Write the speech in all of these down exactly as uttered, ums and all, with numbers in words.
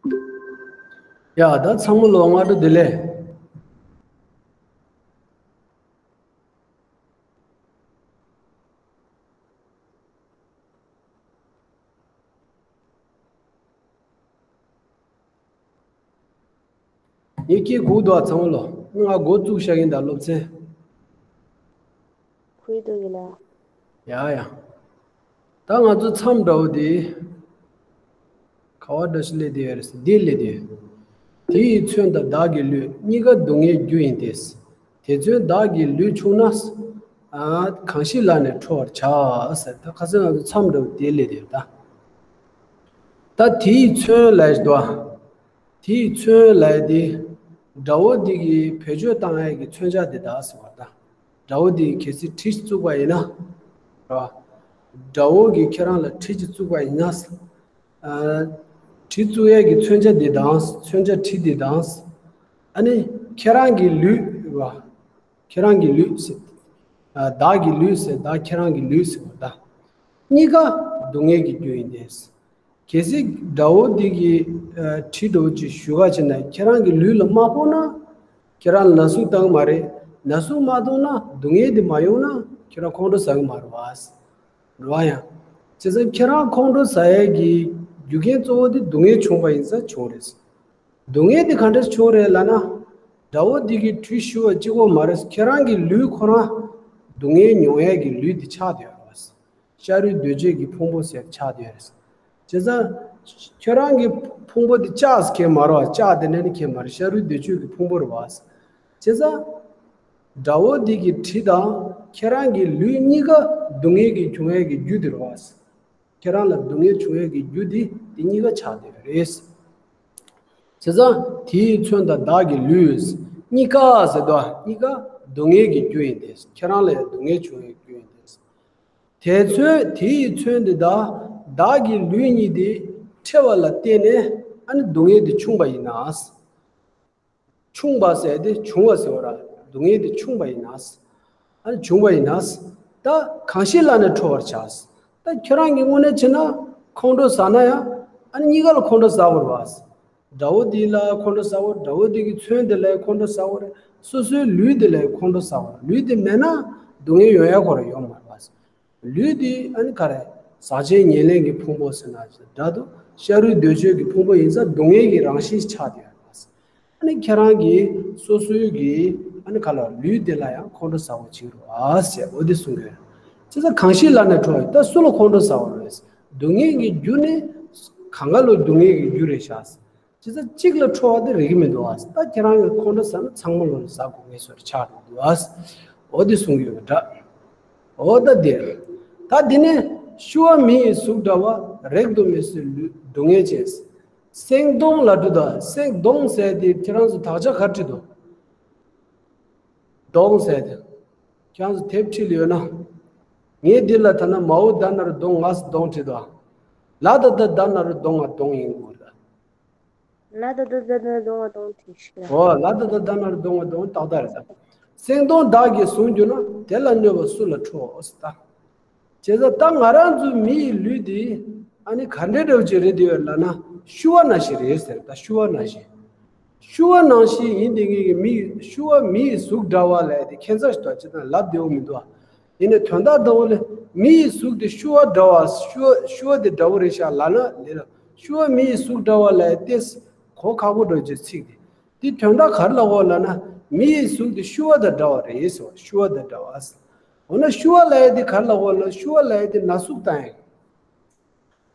ཡ་ད་ཚང་མ་ལོ་སྔ་དྲོ་བདེ་ལེགས། ངས་སྐད་གོ་འདུག་ཨ། ཚང་མ་ལོ། ང་འགོ་བཙུགས་བཞག་གིན་ད་སློབ་ཚན། གོ་འདུག་གི་ལ། ཡ་ཡ། ད་ང་ཚོ་མཚམས་འདྲ་བོ་དེ། ག་བ་འདྲ་ཞིག་སླེབས་བསྡད་ཡོད་རེད་ཟེར། འདི་སླེབས་བསྡད་ཡོད། དེ་ཡི་མཚོན་དང་བདག་གི་ལུས་གཉིས་ཀ་སྡུག་བསྔལ་རྒྱུ་ཡིན་ཏེ། དེ་མཚོན་བདག་གི་ལུས་ཕྱུང་ན། ཨ་གང་ཞིག་ལ་ནི་ཁྲོ་བར་བྱ་ཟེར། ད་ཁ་སང་ང་ཚོ་མཚམས་འདྲ་བོ་དེ་སླེབས་བསྡད་ཡོད་ད། ད་དེ་ཡི་མཚོན་ལབ་ཡས་འདུག་ཨ། དེའི་མཚོན་ལབ་ཡས་དེ། དགྲ་བོ་འདི་གིས་བེད་སྤྱོད་བཏང་ཡས་ཀྱི་མཚོན་ཆ་དེ་དག་ཟེར་བ་དང་། དགྲ་བོ་འདི་གིས་གལ་སྲིད་གྲི་ཞིག་བཙུགས་པ་ཡིན་ན། རེད་བ། དགྲ་བོ་གིས་ཁྱེད་རང་ལ་གྲི་ཞིག་བཙུགས་པ་ཡིན་ན། ཨ། གྲི་བཙུགས་ཡས་ཀྱི་མཚོན་ཆ་འདི་དང་། མཚོན་ཆ་གྲི་འདི་དང་། ཨ་ནི་ཁྱེད་རང་གི་ལུས་རེད་བ། ཁྱེད་རང་གི་ལུས་ཟེར། ཨ། བདག་གི་ལུས་ཟེར། བདག་ཁྱེད་རང་གི་ལུས་ཟེར་བ་དང་། གཉིས་ཀ་སྡུག་བསྔལ་གྱི་རྒྱུ་ཡིན་ཏེ། གལ་སྲིད་དགྲ་བོ་འདི་གིས་ཨ་གྲི་འདྲ་བོ་ཅིག་གཞུ་ག་བྱས་ན་ཁྱེད་རང་གི་ལུས་ལ་མ་ཕོག་ན། ཁྱེད་རང་ལ་ན་ཟུག་བཏང་གི་མ་རེད། ན་ཟུག་མ་བཏང་ན། སྡུག་བསྔལ་འདི་མ་ཡོང་ན་ཁྱེད་རང་ཁོང་ཁྲོ་ཟ་གི་མ་རེད་བ། རེད་བ་ཡ། བྱས་ཙང་ཁྱེད་རང་ཁོང་ཁྲོ་ཟ་ཡས་ཀྱི་རྒྱུ་རྐྱེན་གཙོ་བོ་དེ་སྡུག་བསྔལ་བྱུང་བ་ཡིན་ཙང་བྱུང་རེད། སྡུག་བསྔལ་འདི་ག་འདྲ་བྱུང་རེད་ལབ་ན། དགྲ་བོ་འདི་གིས་གྲི་གཞུ་བ་གཅིག་པོ་མ་རེད། ཁྱེད་རང་གི་ལུས་ཁོ་རང་སྡུག་བསྔལ་མྱོང་ཡས་ཀྱི་ལུས་འདི་ཆགས་བསྡད་ཡོད་རེད་བ། ཤ་རུས་གདོས་བཅས་ཀྱི་ཕུང་པོ་ཟེར་ཆགས་བསྡད་ཡོད་རེད། བྱས་ཙང་། ཁྱོད་རང་གི་ཕུང་པོ་དེ་ལྕགས་ཟེར་མཁན་མ་རེད་བ། ལྕགས་དེ་ནས་ནི་མཁན་མ་རེད། ཤ་རུས་གདོས་བཅས་ཀྱི་ཕུང་པོ་རེད་བ། བྱས་ཙང་། དགྲ་བོ་འདི་གི་གྲི་དང་ཁྱེད་རང་གི་ལུས་གཉིས་ཀ་སྡུག་བསྔལ་གྱི་བྱུང་ཡས་ཀྱི་རྒྱུ་དེ་རེད་བ། ཁྱེད་རང་ལ་སྡུག་བསྔལ་བྱུང་ཡས་ཀྱི་རྒྱུ་དེ་དེ་གཉིས་ཀ་ཆགས་བསྡད་ཡོད་རེད། བྱས་ཙང་དེའི་མཚོན་དང་བདག་གི་ལུས། གཉིས་ཀ་ཟེར་དུས་གཉིས་ཀ་སྡུག་བསྔལ་གྱི་རྒྱུ་ཡིན་ཏེ། ཁྱེད་རང་ལ་ཡང་སྡུག་བསྔལ་བྱུང་བའི་རྒྱུ་ཡིན་ཏེ། དེ་མཚོན་དེ་ཡི་མཚོན་དེ་དག་བདག་གི་ལུས་གཉིས་དེ་ཕྲད་པ་ལ་བརྟེན་ནས་ཨ་ནི་སྡུག་བསྔལ་དེ་བྱུང་བ་ཡིན་ན། བྱུང་བ་ཟེར་དེ་བྱུང་བ་ཟེར་བ་ར། སྡུག་བསྔལ་དེ་བྱུང་བ་ཡིན་ན། ཨ་ནི་བྱུང་བ་ཡིན་ན། ད་གང་ཞིག་ལ་ནི་ཁྲོ་བར་བྱ། ད་ཁྱོད་རང་གི་དངོས་གནས་བྱས་ན་ཁོང་ཁྲོ་ཟ་ན་ཡང་ཨ་ནི་གཉིས་ཀ་ལ་ཁོང་ཁྲོ་ཟ་བར་བ། དགྲ་བོ་འདི་ལ་ཁོང་ཁྲོ་ཟ་བ། དགྲ་བོ་འདི་གི་མཚོན་དེ་ལ་ཁོང་ཁྲོ་ཟ་བ་རེད། སོ་སོའི་ལུས་དེ་ལ་ཁོང་ཁྲོ་ཟ་བ་རེད། ལུས་དེ་མེད་ན་སྡུག་བསྔལ་ཡོང་ཡ་ཁོ་རང་ཡོད་མ་རེད་བ། ལུས་དེ་ཨ་ནི་ག་རེ། ཟག་བཅས་ཉེར་ལེན་གྱི་ཕུང་པོ་ཟེར་ན་འདྲ་འདུག་ཤ་རུས་གདོས་བཅས་ཀྱི་ཕུང་པོ་ཡིན་ཙང་སྡུག་བསྔལ་གྱི་རང་བཞིན་ཆགས་བསྡད་ཡོད་རེད་བ། ཨ་ནི་ཁྱེད་རང་གིས་སོ་སོའི་གི་ཨ་ནི་ག་ལ་ལུས་དེ་ལ་ཡང་ཁོང་ཁྲོ་ཟ་བ་བྱེད་རོགས་ཨ་ཟེར། འོ་དེ་གསུང་གི་ཡོད། བྱས་ཙང་གང་ཞིག་ལ་ནི་ཁྲོ་བ། ད་སུ་ལ་ཁོང་ཁྲོ་ཟ་བ་རེད། སྡུག་བསྔལ་གྱི་རྒྱུ་ནི་གང་ག་ལ་སྡུག་བསྔལ་གྱི་རྒྱུ་རེད་ཤག་བྱས་ཙང་གཅིག་ལ་ཁྲོ་བ་དེ་རེག་གི་མི་འདུག་ཨ། ད་ཁྱེད་རང་གིས་ཁོང་ཁྲོ་ཟ་ན་ཚང་མ་ལ་ཟ་དགོས་ངེས་སོར་ཆགས་འགྲོ་འདུག་ཨ། འོ་དེ་གསུང་གི་ཡོད་པ་འདྲ། འོ་ད་དེ། ད་དེ་ནས་ཤུ་བ་མི་ཡི་གཟུགས་འདྲ་བ། རེག་ཏུ་མི་བཟོད་ལུས་སྡུག་བསྔལ་ཅན། སེང་གདོང་ལ་འགྲོ་དང་། སེང་གདོང་ཟེར་དེ་ཁྱེད་རང་ཚོ་དག་ཆ་ག་རེ་བྲིས་འདུག་གདོང་ཟེར་དེ། ཁྱེད་རང་ཚོ་དེབ་ཁྲིད་ལ་ཡོད་ན། ངས་འདི་ལ་ཐ་ན་མའོ་ད་ན་རོ་གདོང་ང་ཟེར་གདོང་བྲིས་འདུག་ལ་ད་ད་ད་ན་རོ་གདོང་ང་གདོང་ཡིན་དགོས་རེད། ལ་ད་ད་ད་ན་རོ་གདོང་ང་གདོང་བྲིས་ཤིག་ལ། འོ་ལ་ད་ད་ད་ན་རོ་གདོང་ང་གདོང་ཏག་ཏག་རེད་ད། སེང་གདོང་བདག་གིས་བཟུང་གྱུར་ན། དེ་ལ་གནོད་པ་སུ་ལ་ཁྲོ་ཟེར་ད། བྱས་ཙང་ད་ང་རང་ཚོའི་མི་ཡི་ལུས་འདི་ཨ་ནི་ག་འདྲའི་འདྲ་བོ་ཅིག་རེད་འདུག་ལབ་ན། ཤུ་བ་ནང་བཞིན་རེད་ཟེར། ད་ཤུ་བ་ནང་བཞིན། ཤུ་བ་ནང་བཞིན་ཡིན་དེ་ངེད་ཀྱི་མི་ཡི་ཤུ་བ་མི་ཡི་གཟུགས་འདྲ་བ་ལབ་དེ་ཁྱད་མཚར་ཞིག་འདུག་ཅི་ལྟར་ལབ་བདེ་བོ་མི་འདུག་ཨ། ཡིན་ནའི་དོན་དག་ལྟ་བུ་ལ་མི་ཡི་གཟུགས་དེ་ཤུ་བ་འདྲ་བ། ཤུ་བ་ཤུ་བ་དེ་འདྲ་བོ་རེད་ཤག་ལབ་ན་ལས་ལ། ཤུ་བ་མི་ཡི་གཟུགས་འདྲ་བ་ལབ་དེ་གོ་ཁག་པོ་འདྲ་བོ་ཅིག་ཚིག་དེ། དེ་དོན་དག་ག་རེ་ལབ་དགོས་ལབ་ན། མི་ཡི་གཟུགས་དེ་ཤུ་བ་དང་འདྲ་བ་རེད་ཟེར་བ། ཤུ་བ་དང་འདྲ་བ། འོ་ན་ཤུ་བ་ལབ་ཡས་དེ་ག་རེ་ལབ་དགོས་ལབ། ཤུ་བ་ལབ་ཡས་དེ་ན་ཟུག་བཏང་ཡས།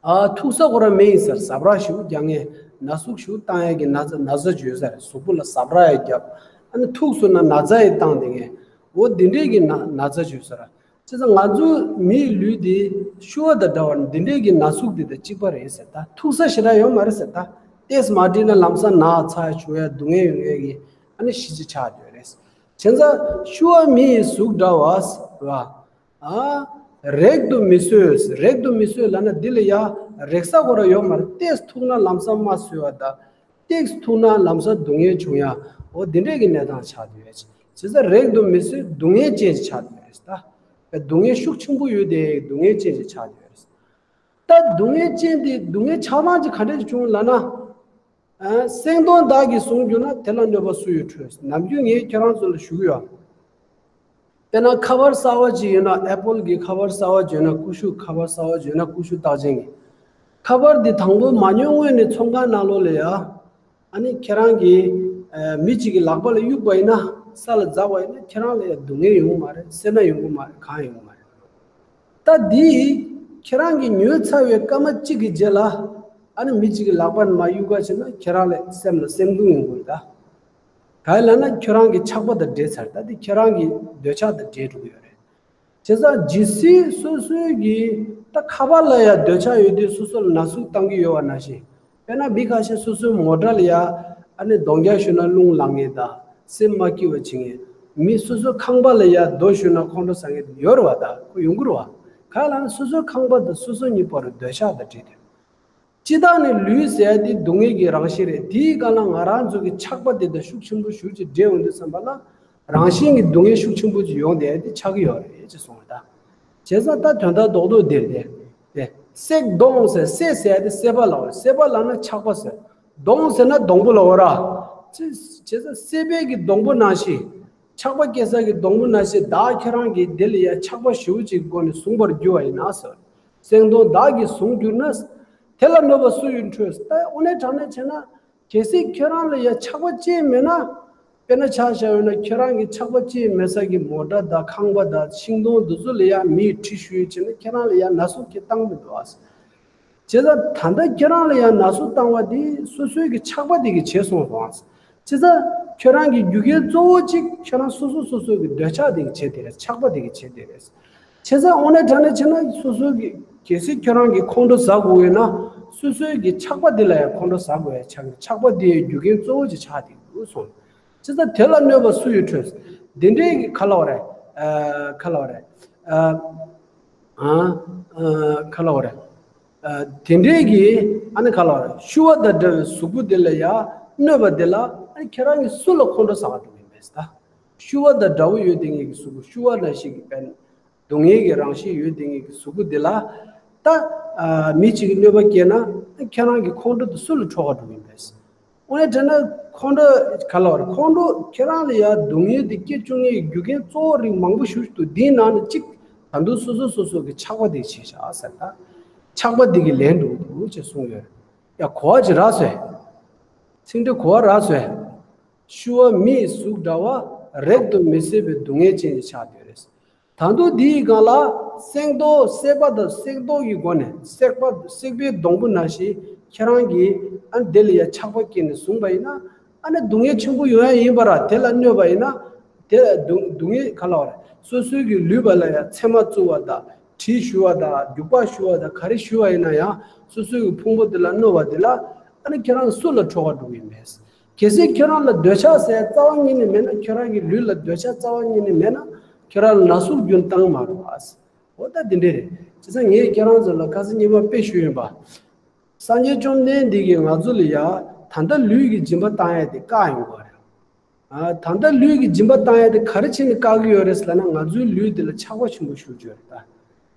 ཨ་ཐུག་ས་ཁོ་རང་མེ་ཡིན་ས་རེད། ཟ་འཕྲུག་ཞིག་རྒྱག་མཁན། ན་ཟུག་ཞིག་བཏང་ཡས་ཀྱི་ན་ཚ། ན་ཚ་ཅིག་ཡོད་ས་རེད། གཟུགས་པོ་ལ་ཟ་འཕྲུག་ཡས་རྒྱབ། ཨ་ནི་ཐུག་སོང་ན་ན་ཚ་ཡས་བཏང་དེ་ངས། འོ་འདི་འདྲས་ཀྱི་ན་ན་ཚ་ཅིག་ཡོད་ས་རེད། བྱས་ཙང་ང་ཚོའི་མིའི་ལུས་འདི་ཤུ་བ་དང་འདྲ་བར་འདི་འདྲས་ཀྱི་ན་ཟུག་འདི་དང་གཅིག་པ་རེད་ཟེར་ད། ཐུག་ས་ཞེ་དྲག་ཡོད་མ་རེད་ཟེར་ད། ཏོག་ཙམ་མ་འགྲིག་ན་ལམ་སང་ན་ཚ་བྱུང་ཡས་སྡུག་བསྔལ་ཡོང་ཡས་ཀྱི་ཨ་ནི་གཞི་ཅིག་ཆགས་བསྡད་ཡོད་རེད། བྱས་ཙང་ཤུ་བ་མི་ཡི་གཟུགས་འདྲ་བ་ཟེར་བ། ཨ། རེག་ཏུ་མི་བཟོད། རེག་ཏུ་མི་བཟོད་ལབ་ན་འདི་ལ་ཡ་རེག་ས་ཁོ་རང་ཡོད་མ་རེད། ཏོག་ཙམ་ཐུག་ན་ལམ་སང་མ་བཟོད་པ་དང་། ཏོག་ཙམ་ཐུག་ན་ལམ་སང་སྡུག་བསྔལ་བྱུང་ཡ། འོ་འདི་འདྲས་ཀྱི་གནས་སྟངས་ཆགས་བསྡད་ཡོད། བྱས་ཙང་རེག་ཏུ་མི་བཟོད་སྡུག་བསྔལ་ཅན་ཞིག་ཆགས་བསྡད་ཡོད་རེད་ད། སྡུག་བསྔལ་ཤུགས་ཆེན་པོ་ཡོད་དེ་སྡུག་བསྔལ་ཅན་ཞིག་ཆགས་བསྡད་ཡོད་རེད། ད་སྡུག་བསྔལ་ཅན་དེ་སྡུག་བསྔལ་ཆགས་སྟངས་ཅིག་ག་འདྲས་ཅིག་བྱུང་ལབ་ན། ཨ། སེང་གདོང་བདག་གིས་བཟུང་གྱུར་ན། དེ་ལ་གནོད་པ་སུ་ཡིས་ཁྲོས། ནམ་རྒྱུན་ངས་ཁྱེད་རང་ཚོ་ལ་ཞུ་གི་ཡོད། དཔེར་ན་ཁ་པར་གསར་པ་ཅིག་ཡོད་ན། ཨེ་པོལ་གྱི་ཁ་པར་གསར་པ་ཅིག་ཡོད་ན། ཀུ་ཤུ་ཁ་པར་གསར་པ་ཅིག་ཡོད་ན། ཀུ་ཤུ་རྟགས་ཅན་གྱི་ཁ་པར་འདི་དང་པོ་མ་ཉོ་སྔོན་ནས་ཚོང་ཁང་ནང་ལོགས་ལ་ཡ། ཨ་ནི་ཁྱེད་རང་གིས་ཨ་མི་གཅིག་གི་ལག་པ་ལ་གཡུགས་པ་ཡིན་ན། ས་ལ་འཛེགས་པ་ཡིན་ན། ཁྱེད་རང་ལ་ཡ་སྡུག་བསྔལ་ཡོང་གི་མ་རེད། སེར་སྣ་ཡོང་གི་མ་རེད། གང་ཡོང་གི་མ་རེད། ད་འདི་ཁྱེད་རང་གིས་ཉོས་ཚར་བའི་སྐར་མ་གཅིག་གི་རྗེས་ལ། ཨ་ནི་མི་གཅིག་གི་ལག་པ་ནས་མར་གཡུག་ག་བྱས་ན། ཁྱེད་རང་ལ་སེམས་ལ་སེམས་སྡུག་ཡོང་གི་རེད་ད། ག་རེ་ལབ་ན་ཁྱོད་རང་གི་ཆགས་པ་དང་འདྲེས་ཚར། ད་འདི་ཁྱེད་རང་གི་འདོད་ཆགས་དང་འདྲེས་འགྲོ་གི་ཡོད་རེད། བྱས་ཙང་ཇི་སྲིད་སོ་སོའི་གི་ད་ཁ་པར་ལ་ཡ་འདོད་ཆགས་ཡོད་དུས་སོ་སོ་ལ་ན་ཟུག་བཏང་གི་ཡོད་པ་ནང་བཞིན། དཔེར་ན་མི་ཁ་ཤས་སོ་སོའི་མོ་ཊ་ལ་ཡ་ཨ་ནི་གདོང་རྒྱག་ཞུས་ན་རླུང་ལངས་མཁན་དང་། སེམས་མ་སྐྱིད་པ་བྱེད་མཁན། མི་སོ་སོའི་ཁང་པ་ལ་ཡ་རྡོ་གཞུས་ན་ཁོང་ཁྲོ་ཟ་མཁན་ཡོད་རེད་བ། ད་ཁོ་ཡོང་གི་རེད་བ། ག་རེ་ལབ་ན་སོ་སོའི་ཁང་པ་དང་སོ་སོ་གཉིས་བར་དུ་འདོད་ཆགས་དང་འདྲེས་ཏེ། སྤྱིར་བཏང་ནས་ལུས་ཟེར་ཡ་དེ་སྡུག་བསྔལ་གྱི་རང་བཞིན་རེད། དེའི་སྒང་ལ་ང་རང་ཚོ་གི་ཆགས་པ་དེ་དང་ཤུགས་ཆེན་པོ་ཞེ་པོ་ཅིག་འདྲེས་ཡོང་དུས་ཙམ་པ་ལ། རང་བཞིན་གྱི་སྡུག་བསྔལ་ཤུགས་ཆེན་པོ་ཅིག་ཡོང་བསྡད་ཡ་དེ་ཆགས་ཀྱི་ཡོད་རེད་ཅེས་གསུངས་པ་དང་། བྱས་ཙང་ད་དོན་དག་རྡོག་རྡོག་དེ་རེད་དེ། སྲེག་གདོང་ཟེར། སྲེག་ཟེར་ཡ་དེ་སྲེད་པ་ལབ་པ་རེད། སྲེད་པ་ལབ་ན་ཆགས་པ་ཟེར། གདོང་ཟེར་ན་སྡོང་པོ་ལབ་པ་རེད། བྱས་ཙང་སྲེད་པའི་གི་སྡོང་པོ་ནང་བཞིན། ཆགས་པ་སྐྱེ་ས་གི་སྡོང་པོ་ནང་བཞིན། བདག་ཁྱེད་རང་གིས་དེ་ལ་ཡ་ཆགས་པ་ཞེ་པོ་ཅིག་སྒོ་ནས་བཟུང་བར་འགྱུར་བ་ཡིན་ན་ཟེར། སེང་གདོང་བདག་གིས་བཟུང་གྱུར་ན། དེ་ལ་གནོད་པ་སུ་ཡིས་ཁྲོས། ད་དངོས་གནས་དྲང་གནས་བྱས་ན། གལ་སྲིད་ཁྱོད་རང་ལ་ཡ་ཆགས་པ་ཅི་ཡང་མེད་ན། དཔེར་ན་ཆ་བཞག་ཡོད་ན། ཁྱོད་རང་གི་ཆགས་པ་ཅི་ཡང་མེད་ས་གི་མོ་ཊ་དང་ཁང་པ་དང་ཤིང་སྡོང་འདི་ཚོ་ལ་ཡ་མིས་འཁྲུད་ཞུས་བྱས་ན། ཁྱེད་རང་ལ་ཡ་ན་ཟུག་གི་བཏང་མི་འདུག་ཨ། བྱས་ཙང་ད་ལྟ་ཁྱེད་རང་ལ་ཡང་ན་ཟུག་བཏང་བ་དེ་སོ་སོའི་གི་ཆགས་པ་དེ་གིས་བྱས་སོང་ཟེར། བྱས་ཙང་ཁྱོད་རང་གི་རྒྱུ་རྐྱེན་གཙོ་བོ་གཅིག་ཁྱོད་རང་སོ་སོ་སོ་སོའི་གི་འདོད་ཆགས་དེ་གིས་བྱས་དེ་རེད། ཆགས་པ་དེ་གིས་བྱས་དེ་རེད། བྱས་ཙང་དངོས་གནས་དྲང་གནས་བྱས་ན། སོ་སོའི་གི་གལ་སྲིད་ཁྱོད་རང་གི་ཁོང་ཁྲོ་ཟ་དགོས་ཡོད་ན། སོ་སོའི་གི་ཆགས་པ་དེ་ལ་ཡང་ཁོང་ཁྲོ་ཟ་དགོས་ཡ་ཆགས་ཀྱི་རེད། ཆགས་པ་དེ་ཡི་རྒྱུ་རྐྱེན་གཙོ་བོ་གཅིག་ཆགས་དེ་འདུག་གསུངས། བྱས་ཙང་དེ་ལ་གནོད་པ་སུ་ཡིས་ཁྲོས། འདི་འདྲའི་གི་ག་ལབ་པ་རེད། ཨ། ག་ལབ་པ་རེད། ཨ། ཨ། ཨ། ག་ལབ་པ་རེད། ཨ། དེ་འདྲའི་གི་ཨ་ནི་ག་ལབ་པ་རེད། ཤུ་བ་དང་འདྲ་བའི་གཟུགས་པོ་དེ་ལ་ཡ་གནོད་པ་དེ་ལ། ཨ་ནི་ཁྱེད་རང་གིས་སུ་ལ་ཁོང་ཁྲོ་ཟ་ག་འགྲོ་གི་ཡིན་པས་ད། ཤུ་བ་དང་འདྲ་བོ་ཡོད་དེ་ངེད་ཀྱི་གཟུགས་པོ། ཤུ་བ་ནང་བཞིན་གྱི་དཔེར་ན་སྡུག་བསྔལ་གྱི་རང་བཞིན་ཡོད་དེ་ངེད་ཀྱི་གཟུགས་པོ་དེ་ལ། ད་ཨ་མི་གཅིག་གིས་གནོད་པ་བསྐྱལ་ན། ཨ་ཁྱེད་རང་གི་ཁོང་ཁྲོ་དེ་སུ་ལ་འཕྲོག་ག་འགྲོ་གི་ཡིན་པས། དངོས་གནས་དྲང་གནས་ཁོང་ཁྲོ་ག་ལབ་པ་རེད། ཁོང་ཁྲོ་ཁྱེད་རང་ལ་ཡ་སྡུག་བསྔལ་དེ་སྐྱེ་བཅུག་མཁན་གྱི་རྒྱུ་རྐྱེན་གཙོ་བོ་རིགས་མང་པོ་ཞིག་འདུག་དེའི་ནང་ནས་གཅིག་ད་དུང་སོ་སོ་སོ་སོ་གི་ཆགས་པ་དེ་བྱས་བཞག་ཟེར། ད་ཆགས་པ་དེ་གིས་ལན་འགྲོ་གི་འདུག་ཅེས་གསུངས་ཡོད། ཡ་གོ་བ་ཅིག་རག་སོང་། ཚིག་འགྲེལ་གོ་བ་རག་སོང་། ཤུ་བ་མིའི་གཟུགས་འདྲ་བ། རེག་ཏུ་མི་སྲིད་པའི་སྡུག་བསྔལ་ཅན་ཞིག་ཆགས་དེ་རེད། ད་དུང་འདིའི་སྒང་ལ་སེང་གདོང་སྲེད་པ་དང་སྲེག་མདོག་གི་སྒོ་ནས། སྲེག་པ་སྲེག་པའི་སྡོང་པོ་ནང་བཞིན་ཁྱེད་རང་གིས་ཨ་འདི་ལ་ཡ་ཆགས་པ་སྐྱེས་ནས་བཟུང་པ་ཡིན་ན། ཨ་ནི་སྡུག་བསྔལ་ཆེན་པོ་ཡོང་ཡ་ཡིན་པ་ར། དེ་ལ་གནོད་པ་ཡིན་ན། དེ་ལ་སྡུག་སྡུག་བསྔལ་ག་ལབ་པ་རེད། སོ་སོའི་གི་ལུས་པ་ལ་ཡ་མཚན་མ་བཙུགས་པ་དང་། དྲི་ཞུ་བ་དང་། རྒྱུག་པ་ཞུ་བ་དང་། ག་རེ་ཞུ་བ་ཡིན་ན་ཡང་། སོ་སོའི་གི་ཕུང་པོ་དེ་ལ་གནོད་པ་དེ་ལ། ཨ་ནི་ཁྱེད་རང་སུ་ལ་འཕྲོག་ག་འགྲོ་གི་ཡིན་པས། གལ་སྲིད་ཁྱོད་རང་ལ་འདོད་ཆགས་ཟེར་རྩ་བ་ཉིད་ནས་མེད་ན། ཁྱོད་རང་གི་ལུས་ལ་འདོད་ཆགས་རྩ་བ་ཉིད་ནས་མེད་ན། ཁྱོད་རང་ལ་ན་ཟུག་རྒྱུན་བཏང་མ་རུང་བ། འོ་ད་འདི་འདྲས་རེད། བྱས་ཙང་ངས་ཁྱེད་རང་ཚོ་ལ་ཁ་སང་ཉི་མ་དཔེ་ཞུས་ཡིན་པ། སངས་རྒྱས་བཅོམ་ལྡན་འདས་ཀྱིས་ང་ཚོ་ལ་ཡ་ད་ལྟ་ལུས་ཀྱི་སྦྱིན་པ་བཏང་ཡ་དེ་བཀག་ཡོང་གི་རེད། ཨ། ད་ལྟ་ལུས་ཀྱི་སྦྱིན་པ་བཏང་ཡ་དེ་ག་རེ་བྱས་ནས་བཀག་གི་ཡོད་རེད་ཟེར་ལབ་ན། ང་ཚོའི་ལུས་འདི་ལ་ཆགས་པ་ཆེན་པོ་ཞེ་པོ་ཅིག་ཡོད་རེད་ད།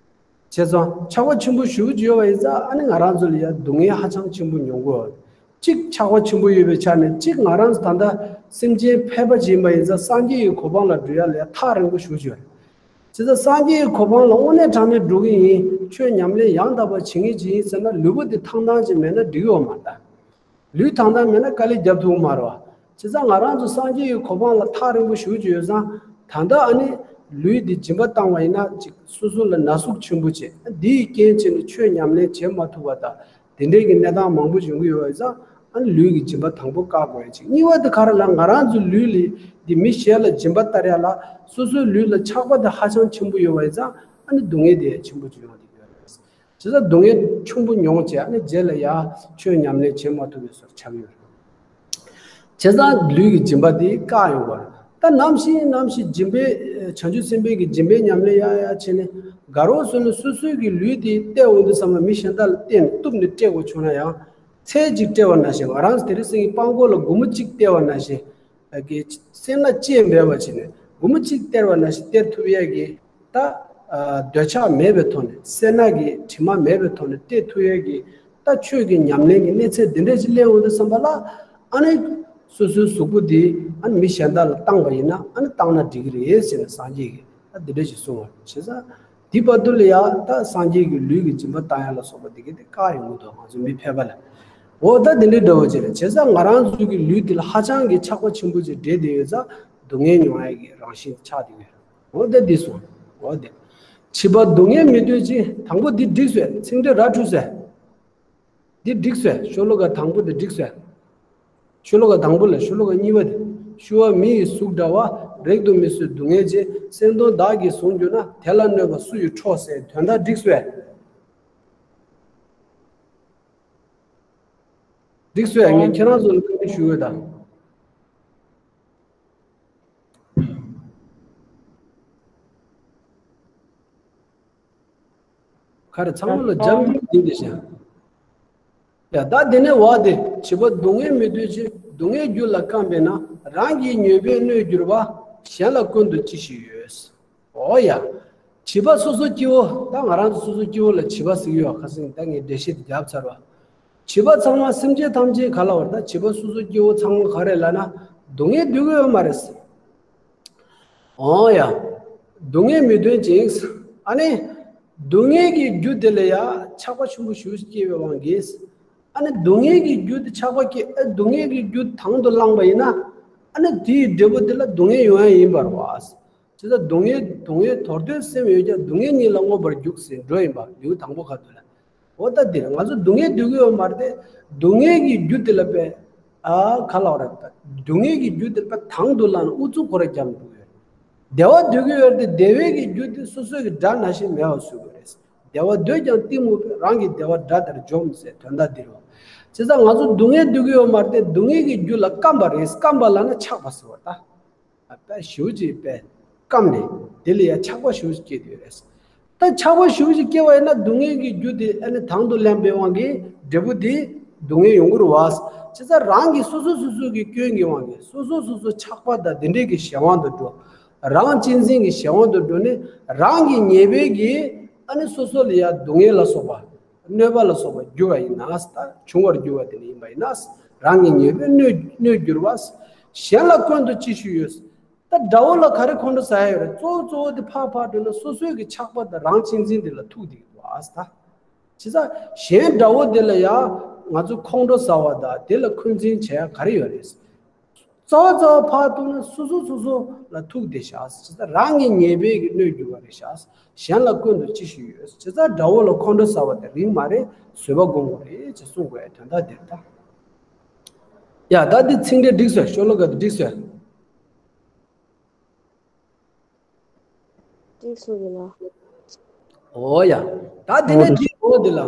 བྱས་ཙང་ཆགས་པ་ཆེན་པོ་ཞེ་པོ་ཅིག་ཡོད་པ་ཡིན་ཙང་། ཨ་ནི་ང་རང་ཚོ་ལ་ཡ་སྡུག་བསྔལ་ཧ་ཅང་ཆེན་པོ་མྱོང་གི་ཡོད། གཅིག་ཆགས་པ་ཆེན་པོ་ཡོད་པའི་ཆ་ནས། གཅིག་ང་རང་ཚོ་ད་ལྟ་སེམས་ཅན་ཕལ་པ་ཅིག་ཡིན་པ་ཡིན་ཙང་། སངས་རྒྱས་ཀྱི་གོ་འཕང་ལ་འགྲོ་ཡ་ལ་ཡ་ཐག་རིང་པོ་ཞེ་པོ་ཅིག་ཡོད་རེད། བྱས་ཙང་སངས་རྒྱས་ཀྱི་གོ་འཕང་ལ་དངོས་གནས་དྲང་གནས་འགྲོ་གི་ཡིན། ཆོས་ཉམས་ལེན་ཡང་དག་པ་བྱེད་མཁན་ཅིག་ཡིན་ཟེར་ན། ལུས་པོ་འདི་ཐང་ཐང་ཅིག་མེད་ན་འགྲིག་གི་ཡོད་མ་རེད་ད། ལུས་ཐང་ཐང་མེད་ན་དཀའ་ལས་རྒྱབ་ཐུབ་མ་རེད་བ། བྱས་ཙང་ང་རང་ཚོ་སངས་རྒྱས་ཀྱི་གོ་འཕང་ལ་ཐག་རིང་པོ་ཞེ་པོ་ཅིག་ཡོད་ཙང་། ད་ལྟ་ཨ་ནི་ལུས་འདི་སྦྱིན་པ་བཏང་བ་ཡིན་ན། ཅིག་སོ་སོ་ལ་ན་ཟུག་ཆེན་པོ་བྱེད། འདིའི་རྐྱེན་བྱས་ནས་ཆོས་ཉམས་ལེན་བྱེད་མ་ཐུབ་པ་དང་། དེ་འདྲའི་གི་གནས་སྟངས་མང་པོ་ཡོང་གི་ཡོད་པ་ཡིན་ཙང་། ཨ་ནི་ལུས་ཀྱི་སྦྱིན་པ་དང་པོ་བཀག་དགོས་ཡ་གཅིག་གཉིས་པ་དེ་ག་རེ་ལབ། ང་རང་ཚོའི་ལུས་ལ་འདི་མི་གཞན་ལ་སྦྱིན་པ་གཏང་ཡ་ལ། སོ་སོའི་ལུས་ལ་ཆགས་པ་དེ་ཧ་ཅང་ཆེན་པོ་ཡོད་པ་ཡིན་ཙང་། ཨ་ནི་སྡུག་བསྔལ་དེ་ཆེན་པོ་ཅིག་ཡོང་གི་ཡོད་རེད། བྱས་ཙང་སྡུག་བསྔལ་ཆེན་པོ་མྱོང་བྱས། ཨ་ནི་རྗེས་ལ་ཡ་ཆོས་ཉམས་ལེན་བྱེད་མ་ཐུབ་པའི་བཟོ་འདྲ་ཆགས་ཡོད་རེད། བྱས་ཙང་ལུས་ཀྱི་སྦྱིན་པ་དེ་བཀག་ཡོང་བ་རེད། ད་ནམ་ཞིག་ནམ་ཞིག་སྦྱིན་པའི། བྱང་ཆུབ་སེམས་དཔའི་གི་སྦྱིན་པའི་ཉམས་ལེན་ཡག་ཡག་བྱས་ནས། དགའ་རབ་སོང་ནས་སོ་སོའི་གི་ལུས་དེ་སྟེར་འོང་དུས་ཙམ་པ། མི་གཞན་དག་ལ་བརྟེན་གཏུབ་ནས་སྤྲད་དགོས་བྱུང་ན་ཡང་། ཚལ་གཅིག་སྟེར་བ་ནང་བཞིན། ང་རང་དེ་རིང་སང་ཉིན་སྤང་སྒོ་ལ་སྒོར་མོ་གཅིག་སྟེར་བ་ནང་བཞིན། གི་སེར་སྣ་ཅི་ཡང་མེད་པ་བྱས་ནས། སྒོར་མོ་གཅིག་སྟེར་བ་ནང་བཞིན་སྟེར་ཐུབ་ཡས་ཀྱི། ད་ཨ་འདོད་ཆགས་མེད་པའི་ཐོག་ནས། སེར་སྣ་གི་དྲི་མ་མེད་པའི་ཐོག་ནས་སྟེར་ཐུབ་ཡས་ཀྱི། ད་ཆོས་ཀྱི་ཉམས་ལེན་གྱི་གནས་ཚད་འདི་འདྲ་ཞིག་སླེབས་འོང་དུས་ཙམ་པ་ལ། ཨ་ནི་སོ་སོའི་གཟུགས་པོ་འདི་ཨ་ནི་མི་གཞན་དག་ལ་བཏང་བ་ཡིན་ན་ཨ་ནི་བཏང་ན་འགྲིག་གི་རེད་ཟེར་ནས་སངས་རྒྱས་ཀྱིས་ད་འདི་འདྲ་ཞིག་གསུངས་པ་བྱས་ཙང་། དེའི་བར་དུ་ལ་ཡང་ད་སངས་རྒྱས་ཀྱི་ལུས་ཀྱི་སྦྱིན་པ་བཏང་ཡ་ལ་སོགས་པ་འདི་ག་དེ་བཀག་ཡོང་གི་འདུག་ང་ཚོ་མི་ཕལ་པ་ལ། འོ་ད་འདི་འདྲའི་འདྲ་བོ་ཅིག་རེད། བྱས་ཙང་ང་རང་ཚོའི་གི་ལུས་འདི་ལ་ཧ་ཅང་གི་ཆགས་པ་ཆེན་པོ་ཅིག་འདྲེས་བསྡད་ཡོད་ཙང་སྡུག་བསྔལ་མྱོང་ཡ་གི་རང་བཞིན་ཆགས་བསྡད་ཡོད། འོ་ད་འདི་སོང་། འོ་དེ། བྱིས་པ་སྡུག་བསྔལ་མི་འདོད་ཅིང་། དང་པོ་འདི་འགྲིག་སོང་། ཚིག་འགྲེལ་ར་འཁྲུལ་སོང་། འདི་འགྲིག་སོང་། ཤོ་ལོ་ཀ་དང་པོ་འདི་འགྲིག་སོང་། ཤོ་ལོ་ཀ་དང་པོ་ལ་ཤོ་ལོ་ཀ་གཉིས་པ་འདི། ཤུ་བ་མི་ཡི་གཟུགས་འདྲ་བ། རེག་ཏུ་མི་བཟོད་སྡུག་བསྔལ་ཆེ། སེམས་དོན་བདག་གིས་བཟུང་གྱུར་ན། དེ་ལ་གནོད་པ་སུ་ཡིས་འཕྲོག་ཟེར། དོན་དག་འགྲིག་སོང་། འགྲིག་སོང་། ངས་ཁྱེད་རང་ཚོ་ལ་བཀའ་འདྲི་ཞུ་འོས་དང་། ག་རེ་ཚང་མ་ལ་འཇམ་འདི་འདི་ཤ། ཡ་ད་དེ་ནས་བ་དེ་བྱིས་པ་སྡུག་བསྔལ་མི་འདོད་ཅིང་། སྡུག་བསྔལ་རྒྱུ་ལ་བརྐམ་པས་ན། རང་གི་ཉེས་པས་གནོད་གྱུར་པ། གཞན་ལ་བསྐུལ་དུ་ཅི་ཞིག་ཡོད། འོ་ཡ། བྱིས་པ་སོ་སོ་སྐྱེ་བོ་ད་ང་རང་ཚོ་སོ་སོ་སྐྱེ་བོ་ལ་བྱིས་པ་ཟེར་གྱི་ཡོད་ཁ་སང་ད་ངས་འགྲེལ་བཤད་དེ་བརྒྱབ་ཚར་བ། བྱིས་པ་ཚང་མ་སེམས་ཅན་ཐམས་ཅད་ག་ལ་བར་ད་བྱིས་པ་སོ་སོ་སྐྱེ་བོ་ཚང་མ་ག་རེ་ལབ་ན་སྡུག་བསྔལ་འདོད་ཀྱི་ཡོད་མ་རེད། འོ་ཡ། སྡུག་བསྔལ་མི་འདོད་ཅིང་། ཨ་ནི། སྡུག་བསྔལ་གྱི་རྒྱུ་དེ་ལ་ཡ་ཆགས་པ་ཆེན་པོ་ཞེ་པོ་སྐྱེ་བའི་དབང་གིས། ཨ་ནི་སྡུག་བསྔལ་གྱི་རྒྱུ་དེ་ཆགས་པ་སྐྱེ་ཨ་སྡུག་བསྔལ་གྱི་རྒྱུ་དང་དུ་བླངས་པ་ཡིན་ན། ཨ་ནི་དེའི་འབྲས་བུ་དེ་ལ་སྡུག་བསྔལ་ཡོང་ཡ་ཡིན་པར་བ། ཇི་ལྟར་སྡུག་བསྔལ་སྡུག་བསྔལ་དོར་འདོད་སེམས་ཡོད་ཀྱང་། སྡུག་བསྔལ་ཉིད་ལ་མངོན་པར་རྒྱུག་ཟེར་འགྲོ་ཡིན་པ་ལེའུ་དང་པོ་ཁ་ཐུག་ལ། འོ་ད་འདིར་ང་ཚོ་སྡུག་བསྔལ་འདོད་ཀྱི་ཡོད་མ་རེད་དེ། སྡུག་བསྔལ་གྱི་རྒྱུ་དེ་ལ་དཔེ། ཨ་ག་ལ་བ་རེད་ད། སྡུག་བསྔལ་གྱི་རྒྱུ་དེ་ལ་དཔེ་དང་དུ་བླངས་ནས་ཨུ་ཚུགས་ཁོ་ར་རྒྱབ་འདུག་ཡོད། བདེ་བ་འདོད་ཀྱི་ཡོད་རེད་དེ། བདེ་བའི་གི་རྒྱུ་དེ་སོ་སོའི་གི་དགྲ་ནང་བཞིན་མེད་པ་བཟོ་དགོས་རེད། བདེ་བ་འདོད་ཀྱང་གཏི་མུག་པས། རང་གི་བདེ་བ་དགྲ་ལྟར་འཇོམས་ཟེར་དོན་དག་འདིར་བ། བྱས་ཙང་ང་ཚོ་སྡུག་བསྔལ་འདོད་ཀྱི་ཡོད་མ་རེད་དེ། སྡུག་བསྔལ་གྱི་རྒྱུ་ལ་བརྐམ་པ་རེད། བརྐམ་པ་ལབ་ན་ཆགས་པ་ཟེར་བ་ད། དཔེ་ཞེ་པོ་ཅིག་དཔེ་བརྐམ་ནས་དེ་ལ་ཡ་ཆགས་པ་ཞེ་པོ་ཅིག་སྐྱེས་ཡོད་རེད། ད་ཆགས་པ་ཞེ་པོ་ཅིག་སྐྱེ་བ་ཡིན་ན་སྡུག་བསྔལ་གྱི་རྒྱུ་དེ་ཨ་ནི་དང་དུ་ལེན་པའི་དབང་གིས་འབྲས་བུ་དེ་སྡུག་བསྔལ་ཡོང་གི་རེད་བ། བྱས་ཙང་རང་གི་སོ་སོ་སོ་སོ་གི་སྐྱོན་གྱི་དབང་གིས་སོ་སོ་སོ་སོ་ཆགས་པ་དང་དེ་འདྲའི་གི་གཞན་དབང་དུ་འགྲོ། རང་གཅེས་འཛིན་གྱི་གཞན་དབང་དུ་འགྲོ་ནས་རང་གི་ཉེས་པའི་གི་ཨ་ནི་སོ་སོ་ལ་ཡ་སྡུག་བསྔལ་ལ་སོགས་པ། གནོད་པ་ལ་སོགས་པ་གྱུར་བ་ཡིན་ན། ད་བྱུང་བར་གྱུར་བ་དེ་ནི་ཡིན་པ་ཡིན་ན། རང་གི་ཉེས་པས་གནོད་གནོད་གྱུར་པ། གཞན་ལ་བསྐུལ་དུ་ཅི་ཞིག་ཡོད། ད་དགྲ་བོ་ལ་ག་རེ་ཁོང་ཁྲོ་ཟ་ཡ་ཡོད་རེད། གཙོ་བོ་གཙོ་བོ་དེ་ཕར་ཕར་འགྲོ་ན་སོ་སོའི་གི་ཆགས་པ་དང་རང་གཅེས་འཛིན་དེ་ལ་ཐུག་བསྡད་ཀྱི་འདུག་ཨ་ད། བྱས་ཙང་གཞན་དགྲ་བོ་དེ་ལ་ཡང་ང་ཚོ་ཁོང་ཁྲོ་ཟ་བ་དང་དེ་ལ་འཁོན་འཛིན་བྱེད་ཡ་ག་རེ་ཡོད་རེད། རྩ་བ་རྩ་བ་ཕར་གཏུགས་ན་སོ་སོ་སོ་སོ་ལ་ཐུག་བསྡད་ཤག་བྱས་ཙང་རང་གི་ཉེས་པའི་གི་གནོད་གྱུར་བ་རེད་ཤག་གཞན་ལ་བསྐུལ་དུ་ཅི་ཞིག་ཡོད། བྱས་ཙང་དགྲ་བོ་ལ་ཁོང་ཁྲོ་ཟ་བ་དེ་རིགས་མ་རེད། བཟོད་པ་སྒོམ་དགོས་རེད་ཅེས་གསུང་དགོས་ཡ་དོན་དག་དེ་རེད་ད། ཡ་ད་འདི་ཚིག་འགྲེལ་འགྲིག་སོང་། ཤོ་ལོ་ཀ་དེ་འགྲིག་སོང་། འགྲིག་སོང་ཡིན་ལ། འོ་ཡ། ད་འདི་ནས་འོ་འདི་འོ་འདི་ལ།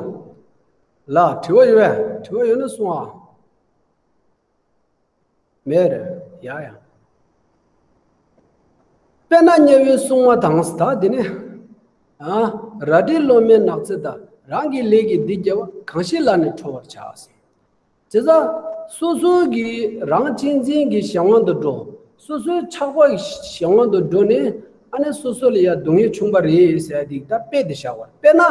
ལ་དྲི་བ་ཡོད་པས། དྲི་བ་ཡོད་ན་གསུང་ཨ། མེད་རེད། ཡ་ཡ། དཔེར་ན་དམྱལ་བའི་སྲུང་མ་དང་། ད་འདི་ནས། ཨ། རལ་གྲིས་སློབ་མའི་ནགས་ཚལ་དག་རང་གི་ལས་ཀྱིས་འདི་སྐྱེ་བ། གང་ཞིག་ལ་ནི་ཁྲོ་བར་བྱ། བྱས་ཙང་། སོ་སོ་གི་རང་གཅེས་འཛིན་གྱི་གཞན་དབང་དུ་འགྲོ། སོ་སོའི་ཆགས་པ་གི་གཞན་དབང་དུ་འགྲོ་ནས་ཨ་ནི་སོ་སོ་ལ་ཡ་སྡུག་བསྔལ་བྱུང་བ་རེད་ཟེར་ཡ་དེ་ད་དཔེ་དེ་བཞག་པ་རེད། དཔེར་ན།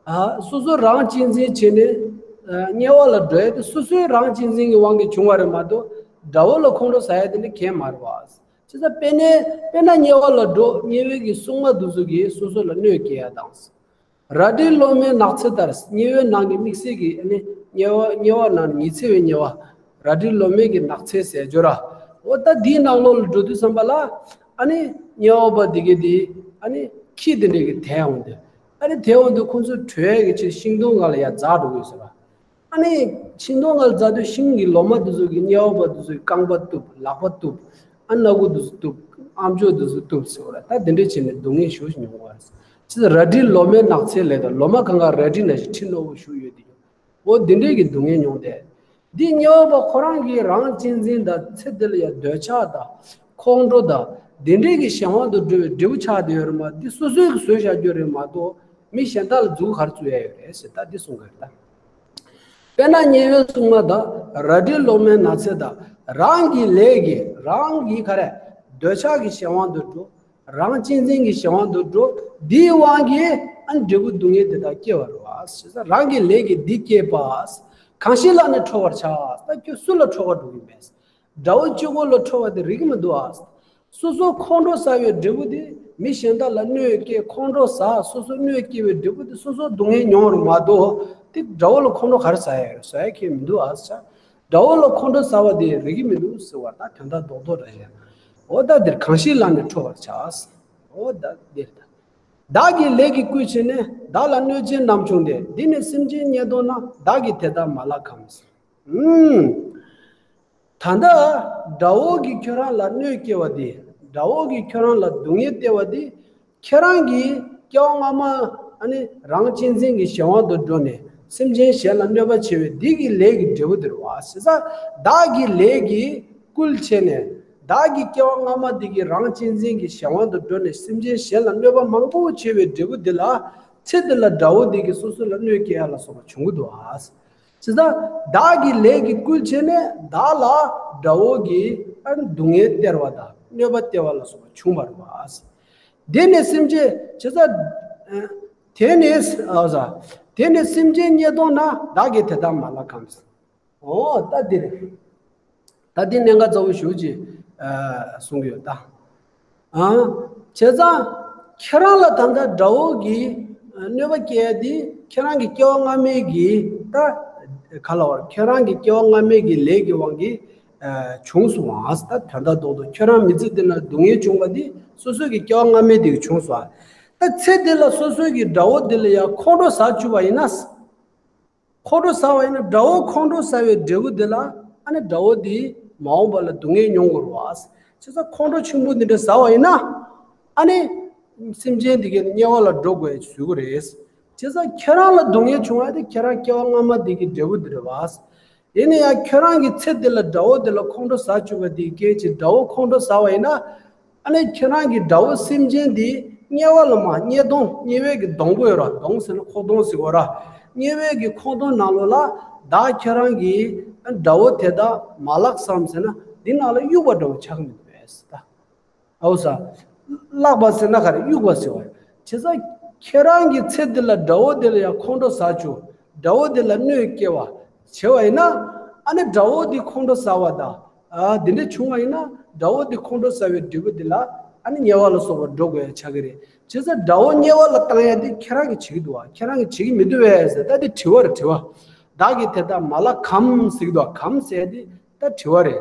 ཨ། སོ་སོ་རང་གཅེས་འཛིན་བྱས་ནས་ཨ་དམྱལ་བ་ལ་འགྲོ་ཡ་དེ་སོ་སོའི་རང་གཅེས་འཛིན་གྱི་དབང་གིས་བྱུང་བ་རེད་མ་གཏོགས་དགྲ་བོ་ལ་ཁོང་ཁྲོ་ཟ་ཡ་དེ་འདྲ་གང་ཡང་མ་རེད་བ། བྱས་ཙང་དཔེར་ན་དཔེར་ན་དམྱལ་བ་ལ་འགྲོ། དམྱལ་བའི་གི་སྲུང་མ་དེ་ཚོ་གིས་སོ་སོ་ལ་གནོད་སྐྱེལ་ཡ་དང་། རལ་གྲིས་སློབ་མའི་ནགས་ཚལ་ལྟར། དམྱལ་བའི་ནང་གི་དམིགས་བསལ་གྱི་ཨ་ནི་དམྱལ་བ་དམྱལ་བ་ནང་ཉི་ཚེ་བའི་དམྱལ་བ། རལ་གྲིས་སློབ་མའི་གི་ནགས་ཚལ་ཟེར་རྒྱུ་ར། འོ་ད་འདིའི་ནང་ལོགས་ལ་འགྲོ་དུས་ཙམ་པ་ལ་ཨ་ནི་དམྱལ་བ་པ་འདི་གས་འདི་ཨ་ནི་ཁྱི་དེ་འདྲས་ཀྱིས་དེད་འོང་དུས། ཨ་ནི་དེད་འོང་དུས་ཁོང་ཚོས་བྲོས་ཡས་ཀྱི་ཕྱིར་ཤིང་སྡོང་སྒང་ལ་ཡར་འཛེགས་འགྲོ་དགོས་ཟེར་བ། ཨ་ནི་ཤིང་སྡོང་སྒང་ལ་འཛེགས་དུས་ཤིང་གི་ལོ་མ་དེ་ཚོ་གིས་དམྱལ་བ་པ་དེ་ཚོའི་རྐང་པ་གཏུབ། ལག་པ་གཏུབ། ཨ་སྣ་ཁུག་དེ་ཚོ་གཏུབ། ཨམ་ཅོག་དེ་ཚོ་གཏུབ་ཟེར་བ་ལ། ད་དེ་འདྲས་བྱས་ནས་སྡུག་བསྔལ་ཞེ་པོ་ཅིག་མྱོང་གི་ཡོད་རེད། ཅི་ཟེར། རལ་གྲིས་སློབ་མའི་ནགས་ཚལ་ལས་དང་། ལོ་མ་གང་ག་རལ་གྲི་ནང་བཞིན་གྲི་རྣོ་པོ་ཞིག་ཡོད་དེ། འོ་འདི་འདྲས་ཀྱི་སྡུག་བསྔལ་མྱོང་སྟེ། འདི་དམྱལ་བ་པ་ཁོ་རང་གིས་རང་གཅེས་འཛིན་དང་ཚེ་འདི་ལ་ཡང་འདོད་ཆགས་དང་ཁོང་ཁྲོ་དང་དེ་འདྲས་ཀྱི་གཞན་དབང་དུ་འགྲོ་བའི་འབྲས་བུ་ཆགས་བསྡད་ཡོད་རེད་མ། འདི་སོ་སོས་ཀྱིས་བཟོས་བཞག་རྒྱུ་རེད་མ་གཏོགས་མི་གཞན་དག་ལ་མཛུབ་གུ་ག་རེ་བཙུགས་ཡ་ཡོད་རེད་ཟེར། ད་འདི་གསུང་གི་རེད་ད། དཔེར་ན་དམྱལ་བའི་སྲུང་མ་དག་རལ་གྲིས་སློབ་མའི་ནགས་ཚལ་དག་རང་གི་ལས་ཀྱིས་རང་གི་ག་རེ་འདོད་ཆགས་ཀྱི་གཞན་དབང་དུ་འགྲོ། རང་གཅེས་འཛིན་གྱི་གཞན་དབང་དུ་འགྲོ། འདིའི་དབང་གིས་ ཨ་ནི་འབྲས་བུ་སྡུག་བསྔལ་དེ་དག་སྐྱེ་བར་བ། ཞེས་རང་གི་ལས་ཀྱིས་འདི་སྐྱེས་པ། གང་ཞིག་ལ་ནི་ཁྲོ་བར་བྱ། ད་ཁྱོད་སུ་ལ་ཁྲོ་བར་འགྲོ་གི་མེད། དགྲ་བོ་གཅིག་པོ་ལ་ཁྲོ་བ་དེ་རིགས་མི་འདུག་ཨ། སོ་སོ་ཁོང་ཁྲོ་ཟ་བའི་འབྲས་བུ་དེ་མི་གཞན་དག་ལ་གནོད་སྐྱེལ། ཁོང་ཁྲོ་ཟ། སོ་སོ་གནོད་སྐྱེལ་བའི་འབྲས་བུ་དེ་སོ་སོ་སྡུག་བསྔལ་མྱོང་བར་མ་གཏོགས་དེ་དགྲ་བོ་ལ་ཁོང་ཁྲོ་ག་རེ་ཟ་ཡ་ཡོད། ཟ་ཡ་ཁྱོན་མི་འདུག་ཨ། ཟེར། དགྲ་བོ་ལ་ཁོང་ཁྲོ་ཟ་བ་དེ་རིགས་མི་འདུག་ཟེར་བ་ད་དོན་དག་རྡོག་རྡོག་རེད། འོ་ད་འདིར་གང་ཞིག་ལ་ནི་ཁྲོ་བར་བྱ། འོ་ད་འདིར་ད། བདག་གི་ལས་ཀྱིས་བསྐུལ་བྱས་ནས། བདག་ལ་གནོད་བྱེད་རྣམས་བྱུང་སྟེ། འདི་ནི་སེམས་ཅན་བརྙས་བསྡོམས་ན། བདག་གིས་དེ་དག་མ་བརླག་གམ། ཨུམ། ད་ལྟ་དགྲ་བོ་གིས་ཁྱོད་རང་ལ་གནོད་སྐྱེལ་བ་དེ། དགྲ་བོ་གིས་ཁྱོད་རང་ལ་སྡུག་བསྔལ་སྟེར་བ་དེ། ཁྱེད་རང་གིས་སྐྱེ་བ་སྔ་མ་ཨ་ནི་རང་གཅེས་འཛིན་གྱི་གཞན་དབང་དུ་འགྲོ་ནས་སེམས་ཅན་གཞན་ལ་གནོད་པ་བྱས་པའི་འདི་གི་ལས་ཀྱི་འབྲས་བུ་དེ་རེད་བ། ཞེ་ས་བདག་གི་ལས་ཀྱིས་བསྐུལ་བྱས་ནས། བདག་གི་སྐྱེ་བ་སྔ་མ་འདི་གི་རང་གཅེས་འཛིན་གྱི་གཞན་དབང་དུ་འགྲོ་ནས་སེམས་ཅན་གཞན་ལ་གནོད་པ་མང་པོ་བྱས་པའི་འབྲས་བུ་འདི་ལ། ཚེ་འདི་ལ་དགྲ་བོ་འདི་གིས་སོ་སོ་ལ་གནོད་སྐྱེལ་ཡ་ལ་སོགས་པ་བྱུང་གི་འདུག་ཨ། ཅི་ལྟར་བདག་གི་ལས་ཀྱིས་བསྐུལ་བྱས་ནས་བདག་ལ་དགྲ་བོ་གིས་ཨ་ནི་སྡུག་བསྔལ་སྟེར་བ་དང་གནོད་པ་སྟེར་བ་ལ་སོགས་པ་བྱུང་བ་རེད་བ། དེ་ནས་སེམས་ཅན་ཅི་ལྟར། དེ་ནས་ཨ་ཟ། དེ་ནས་སེམས་ཅན་བརྙས་བསྡོམས་ན། བདག་གིས་དེ་དག་མ་བརླག་གམ། འོ་ད་འདི་རེད། ད་འདི་གནད་འགག་ཚ་བོ་ཞེ་ཅིག་ཨ་གསུང་གི་ཡོད་ད། ཨ། བྱས་ཙང་ཁྱེད་རང་ལ་ད་ལྟ་དགྲ་བོ་གིས་གནོད་པ་སྐྱེལ་ཡ་འདི་ཁྱེད་རང་གི་སྐྱེ་བ་སྔ་མའི་གི་ད་ག་ལ་བར་ཁྱེད་རང་གི་སྐྱེ་བ་སྔ་མའི་གི་ལས་ཀྱི་དབང་གིས་ཨ་བྱུང་སོང་བ། ད་དོན་དག་རྡོག་རྡོག་ཁྱེད་རང་མི་ཚེ་འདི་ན་སྡུག་བསྔལ་བྱུང་བ་འདི་སོ་སོ་གི་སྐྱེ་བ་སྔ་མའི་དེ་གིས་བྱུང་སོང་བ། ད་ཚེ་འདི་ལ་སོ་སོ་གི་དགྲ་བོ་འདི་ལ་ཡང་ཁོང་ཁྲོ་ཟ་བཅུག་པ་ཡིན་ན། ཁོང་ཁྲོ་ཟ་བ་ཡིན་ན་དགྲ་བོ་ཁོང་ཁྲོ་ཟ་བའི་འབྲས་བུ་འདི་ལ་ཨ་ནི་དགྲ་བོ་འདིས་མ་འོངས་པ་ལ་སྡུག་བསྔལ་མྱོང་དགོས་རེད་བ། བྱས་ཙང་ཁོང་ཁྲོ་ཆེན་པོ་འདི་འདྲ་ཟ་བ་ཡིན་ན་ཨ་ནི་སེམས་ཅན་འདི་གའི་དམྱལ་བ་ལ་འགྲོ་དགོས་ཡ་བཟོ་གི་རེད། བྱས་ཙང་ཁྱེད་རང་ལ་སྡུག་བསྔལ་བྱུང་བ་དེ་ཁྱེད་རང་སྐྱེ་བ་སྔ་མ་འདི་གི་འབྲས་བུ་འདི་རེད་བ། ཡིན་ན་ཡང་ཁྱོད་རང་གི་ཚེ་འདི་ལ་དགྲ་བོ་འདི་ལ་ཁོང་ཁྲོ་ཟ་བཅུག་པ་འདི་གའི་ཅིག་དགྲ་བོ་ཁོང་ཁྲོ་ཟ་བ་ཡིན་ན། ཨ་ནི་ཁྱེད་རང་གི་དགྲ་བོ་སེམས་ཅན་འདི་དམྱལ་བ་ལ་མ་དམྱལ་སྡོང་དམྱལ་བའི་གི་སྡོང་པོ་ཡོད་ར། སྡོང་ཟེར་ན་ཁོག་སྡོང་ཟེར་གོ་ར། དམྱལ་བའི་གི་ཁོག་སྡོང་ནང་ལོགས་ལ་བདག་ཁྱེད་རང་གི་དགྲ་བོ་དེ་དག་མ་བརླག་བསམ་ཟེར་ན་འདི་ནང་ལ་གཡུག་པ་འདྲ་བོ་ཆགས་མི་འདུག་པས་ད། ཨའུ་ས། བརླག་པ་ཟེར་ན་ག་རེ་གཡུག་པ་ཟེར་བ་རེད། བྱས་ཙང་ཁྱེད་རང་གི་ཚེ་འདི་ལ་དགྲ་བོ་འདི་ལ་ཡང་ཁོང་ཁྲོ་ཟ་བཅུག་དགྲ་བོ་འདི་ལ་གནོད་སྐྱེལ་བ་བྱས་པ་ཡིན་ན། ཨ་ནི་དགྲ་བོ་འདི་ཁོང་ཁྲོ་ཟ་བ་དང་། ཨ་འདི་འདྲ་བྱུང་བ་ཡིན་ན་དགྲ་བོ་འདི་ཁོང་ཁྲོ་ཟ་བའི་འབྲས་བུ་འདི་ལ་ཨ་ནི་དམྱལ་བ་ལ་སོགས་པར་འགྲོ་དགོས་ཡ་ཆགས་ཀྱི་རེད། བྱས་ཙང་དགྲ་བོ་དམྱལ་བ་ལ་བཏང་ཡ་འདི་ཁྱེད་རང་གིས་བྱེད་ཀྱི་འདུག་བ། ཁྱེད་རང་གིས་བྱེད་ཀྱི་མི་འདུག་བས་ཟེར། ད་འདི་དྲི་བ་རེད་དྲི་བ། བདག་གིས་དེ་དག་མ་བརླག་གམ་ཟེར་གྱི་འདུག་བ། གམ་ཟེར་ཡ་འདི་ད་དྲི་བ་རེད།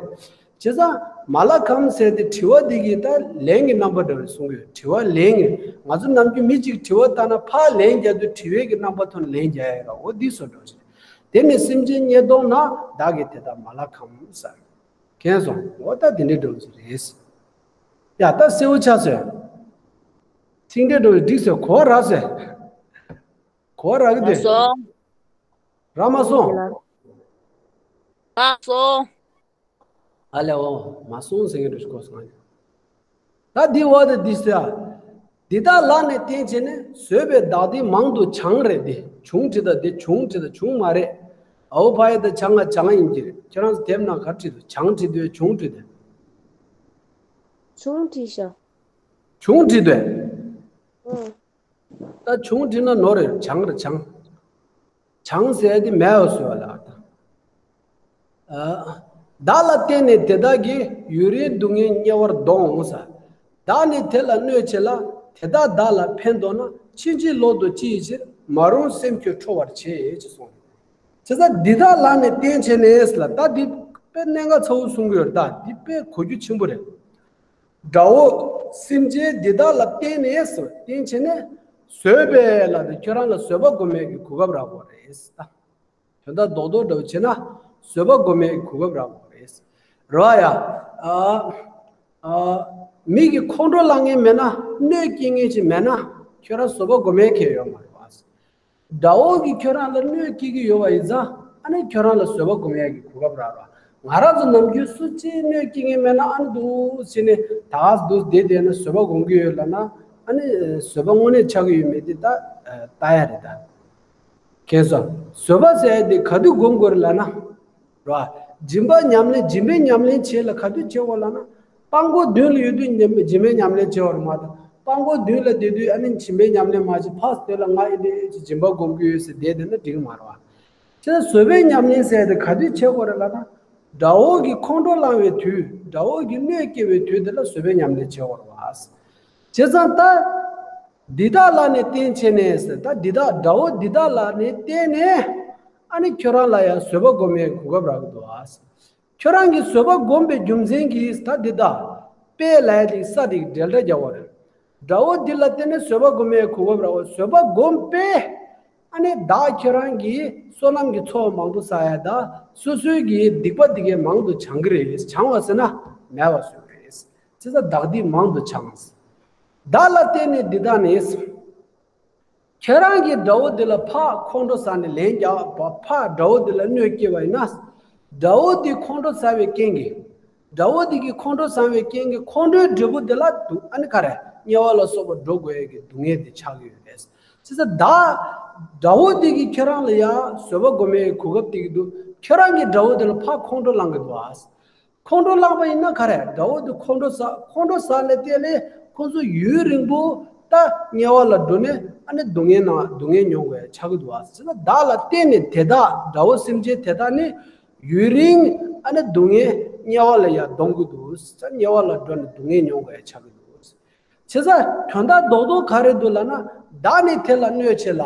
བྱས་ཙང་མ་བརླག་གམ་ཟེར་ཏེ་དྲི་བ་འདི་གི་ད་ལན་གྱི་རྣམ་པ་འདྲ་བའི་གསུང་གི་ཡོད། དྲི་བ་ལན་གྱི། ང་ཚོ་ནམ་རྒྱུན་མི་གཅིག་དྲི་བ་བཏང་ན་ཕར་ལན་རྒྱག་དུས་དྲི་བའི་གི་རྣམ་པ་ཐོག་ནས་ལན་རྒྱག་ཡ་ར། འོ་འདི་བཟོ་འདྲ་ཞིག་དེ་ནི་སེམས་ཅན་བརྙས་བསྡོམས་ན། བདག་གིས་དེ་དག་མ་བརླག་གམ་ཟེར། མཁྱེན་སོང་། འོ་ད་དེ་འདྲའི་འདྲ་བོ་ཞིག་རེད། ཡ་ད་གསལ་བོ་ཆགས་སོང་། ཚིག་འགྲེལ་འདྲ་བོ་འགྲིག་སོང་། གོ་བ་རག་སོང་། གོ་བ་རག་གི་མ་འདུག་སོང་། རག་མ་སོང་། རག་སོང་། ཨ་ལས། འོ་མ་སོང་ཟེར་མཁན་འདྲ་ཞིག་གོ་སོང་ཨ། ད་འདི་བ་དེ་འདི་ཟེར། འདི་དག་ལ་ནི་བརྟེན་བྱས་ནས། བཟོད་པའི་བདག་འདི་མང་དུ་བྱང་རེད་དེ། བྱུང་བྲིས་དང་། འདི་བྱུང་བྲིས་དང་བྱུང་མ་རེད། ཨའོ་ཕ་ཡ་ད་བྱང་ང་བྱང་ཡིན་གྱི་རེད། ཁྱེད་རང་ཚོ་དེབ་ནང་ག་རེ་བྲིས་འདུག་བྱང་བྲིས་འདུག་བྱུང་བྲིས་འདུག་བྱུང་བྲིས་ཤག་བྱུང་བྲིས་འདུག་ཨང་། ད་བྱུང་བྲིས་ན་ནོར་རེད། བྱང་རེད་བྱང་། བྱང་ཟེར་ཏེ་མེད་པ་བཟོས་པ་ལ་ཨ་ད། ཨ། བདག་ལ་བརྟེན་ནས་དེ་དག་གིས། ཡུན་རིང་སྡུག་བསྔལ་དམྱལ་བར་དོང་ཟེར། བདག་ནི་དེ་ལ་གནོད་བྱེད་ལ། དེ་དག་བདག་ལ་ཕན་འདོགས་ན། ཕྱིན་ཅི་ལོག་ཏུ་ཅི་ཡི་ཕྱིར། མ་རུངས་སེམས་ཁྱོད་ཁྲོ་བར་བྱེད། ཅེས་གསུངས། བྱས་ཙང་འདི་དག་ལ་ནི་བརྟེན་བྱས་ནས་ལ། ད་འདི་དཔེ་གནད་འགག་ཚ་བོ་གསུང་གི་ཡོད་རེད། ད་འདི་དཔེ་གོ་རྒྱུ་ཆེན་པོ་རེད། དགྲ་བོ་སེམས་ཅན་འདི་དག་ལ་བརྟེན་ནས་ཟེར། བརྟེན་བྱས་ནས་བཟོད་པའི་ལ་དེ་ཁྱོད་རང་ལ་བཟོད་པ་སྒོམ་ཡས་ཀྱི་གོ་སྐབས་རག་དགོས་རེད་ད། དོན་དག་རྡོག་རྡོག་འདྲ་བོ་བྱས་ན་བཟོད་པ་སྒོམ་ཡས་ཀྱི་གོ་སྐབས་རག་དགོས་རེད། རེད་བ་ཡ། ཨ། ཨ། མི་གིས་ཁོང་ཁྲོ་ལངས་མཁན་མེད་ན། གནོད་སྐྱེལ་མཁན་ཅིག་མེད་ན། ཁྱོད་རང་བཟོད་པ་སྒོམ་ཡས་ཁེལ་ཡོད་མ་རེད་བ། དགྲ་བོ་གིས་ཁྱོད་རང་ལ་གནོད་སྐྱེལ་གྱི་ཡོད་པ་ཡིན་ཙང་། ཨ་ནི་ཁྱོད་རང་ལ་བཟོད་པ་སྒོམ་ཡག་གི་གོ་སྐབས་རག་ར། ང་རང་ཚོ་ནམ་རྒྱུན་སུ་གཅིག་གནོད་སྐྱེལ་མཁན་མེད་ན། ཨ་ནི་འདུག་ཟེར་ནས་ད་འདུག་བསྡད་བསྡད་ན་བཟོད་པ་སྒོམ་གྱི་ཡོད་ལབ་ན། ཨ་ནི་བཟོད་པ་དངོས་གནས་ཆགས་ཀྱི་ཡོད་མེད་དེ་ད་ལྟ་ཡ་རེད་ད། མཁྱེན་སོང་། བཟོད་པ་ཟེར་ཡ་དེ་ག་དུས་སྒོམ་དགོས་རེད་ལབ་ན། ར། སྦྱིན་པ་ཉམས་ལེན། སྦྱིན་པའི་ཉམས་ལེན་བྱེད་ལ་ག་དུས་བྱེད་དགོས་ལབ་ན། སྤྲང་པོ་མདུན་ལ་ཡོད་དུས་ཉམས། སྦྱིན་པའི་ཉམས་ལེན་བྱེད་དགོས་རེད་མ་གཏོགས། སྤྲང་པོ་མདུན་ལ་བསྡད་དུས་ཨ་ནི་སྦྱིན་པའི་ཉམས་ལེན་མ་བྱེད། ཕར་དེ་ལ་ང་ཨེ་འདྲ་སྦྱིན་པ་སྒོམ་གྱི་ཡོད་ཟེར་བསྡད་བསྡད་ན་འགྲིག་གི་མ་རེད་བ། བྱས་ཙང་བཟོད་པའི་ཉམས་ལེན་ཟེར་དེ་ག་དུས་བྱེད་དགོས་རེད་ལབ་ན། དགྲ་བོ་གི་ཁོང་ཁྲོ་ལངས་པའི་དུས། དགྲ་བོ་གི་གནོད་སྐྱེལ་བའི་དུས་དེ་ལ་བཟོད་པའི་ཉམས་ལེན་བྱེད་དགོས་རེད་བ། བྱས་ཙང་ད། འདི་དག་ལ་ནི་བརྟེན་བྱས་ནས་ཟེར། ད་འདི་དག་དགྲ་བོ་འདི་དག་ལ་ནི་བརྟེན་ནས། ཨ་ནི་ཁྱོད་རང་ལ་ཡང་བཟོད་པ་སྒོམ་ཡའི་གོ་སྐབས་རག་གི་འདུག་ཨ། ཁྱོད་རང་གིས་བཟོད་པ་སྒོམ་པའི་རྒྱུ་མཚན་གྱིས་ད་འདི་དག་དཔེ་ལ་ཡ་དེ་ས་དེ་འབྲེལ་སྒྲ་རྒྱག་པ་རེད། དགྲ་བོ་འདི་ལ་བརྟེན་ནས་བཟོད་པ་སྒོམ་ཡའི་གོ་སྐབས་རག་པ། བཟོད་པ་སྒོམ་པས། ཨ་ནི་བདག་ཁྱོད་རང་གིས་བསོད་ནམས་ཀྱི་ཚོགས་མང་པོ་བསགས་ཡ་དང་སོ་སོའི་གི་སྡིག་པ་འདི་གའི་མང་དུ་བྱང་གི་རེད། བྱང་བ་ཟེར་ན་མེད་པ་བཟོ་གི་རེད། བྱས་ཙང་བདག་སྡིག་མང་དུ་བྱང་། བདག་ལ་བརྟེན་ནས་འདི་དག་ནི། ཁྱེད་རང་གིས་དགྲ་བོ་འདི་ལ་ཕར་ཁོང་ཁྲོ་ཟ་ནས་ལན་རྒྱག་པ། ཕར་དགྲ་བོ་འདི་ལ་གནོད་སྐྱེལ་བ་ཡིན་ན། དགྲ་བོ་འདི་ཁོང་ཁྲོ་ཟ་བའི་རྐྱེན་གྱིས། དགྲ་བོ་འདི་གིས་ཁོང་ཁྲོ་ཟ་བའི་རྐྱེན་གྱིས་ཁོང་ཁྲོའི་འབྲས་བུ་འདི་ལ་སྡུག་ཨ་ནི་ག་རེ་དམྱལ་བ་ལ་སོགས་པ་འགྲོ་དགོས་ཡས་ཀྱི་སྡུག་བསྔལ་འདི་ཆགས་ཀྱི་ཡོད་རེད། བྱས་ཙང་བདག་དགྲ་བོ་འདི་གིས་ཁྱེད་རང་ལ་ཡང་བཟོད་པ་སྒོམ་ཡས་གོ་སྐབས་སྟེར་གྱི་འདུག་ཁྱེད་རང་གིས་དགྲ་བོ་འདི་ལ་ཕར་ཁོང་ཁྲོ་ལངས་ཀྱི་འདུག་ཨ། ཁོང་ཁྲོ་ལངས་པ་ཡིན་ན་ག་རེ། དགྲ་བོ་འདི་ཁོང་ཁྲོ་ཟ། ཁོང་ཁྲོ་ཟ་ནས་བལྟས་ལས་ཁོང་ཚོ་ཡུན་རིང་པོ་ད་དམྱལ་བ་ལ་འགྲོ་ནས་ཨ་ནི་སྡུག་བསྔལ་ན་སྡུག་བསྔལ་མྱོང་དགོས་ཆགས་ཀྱི་འདུག་ཨ། བྱས་ཙང་བདག་ལ་བརྟེན་ནས་དེ་དག་དགྲ་བོ་སེམས་ཅན་དེ་དག་ནི་ཡུན་རིང་ཨ་ནི་སྡུག་བསྔལ་དམྱལ་བ་ལ་ཡང་སྡོམ་གྱི་འདུག་དམྱལ་བ་ལ་འགྲོ་ནས་སྡུག་བསྔལ་མྱོང་དགོས་ཆགས་ཀྱི་འདུག་བྱས་ཙང་དོན་དག་རྡོག་རྡོག་ག་རེ་འདུག་ལབ་ན། བདག་ནི་དེ་ལ་གནོད་བྱེད་ལ།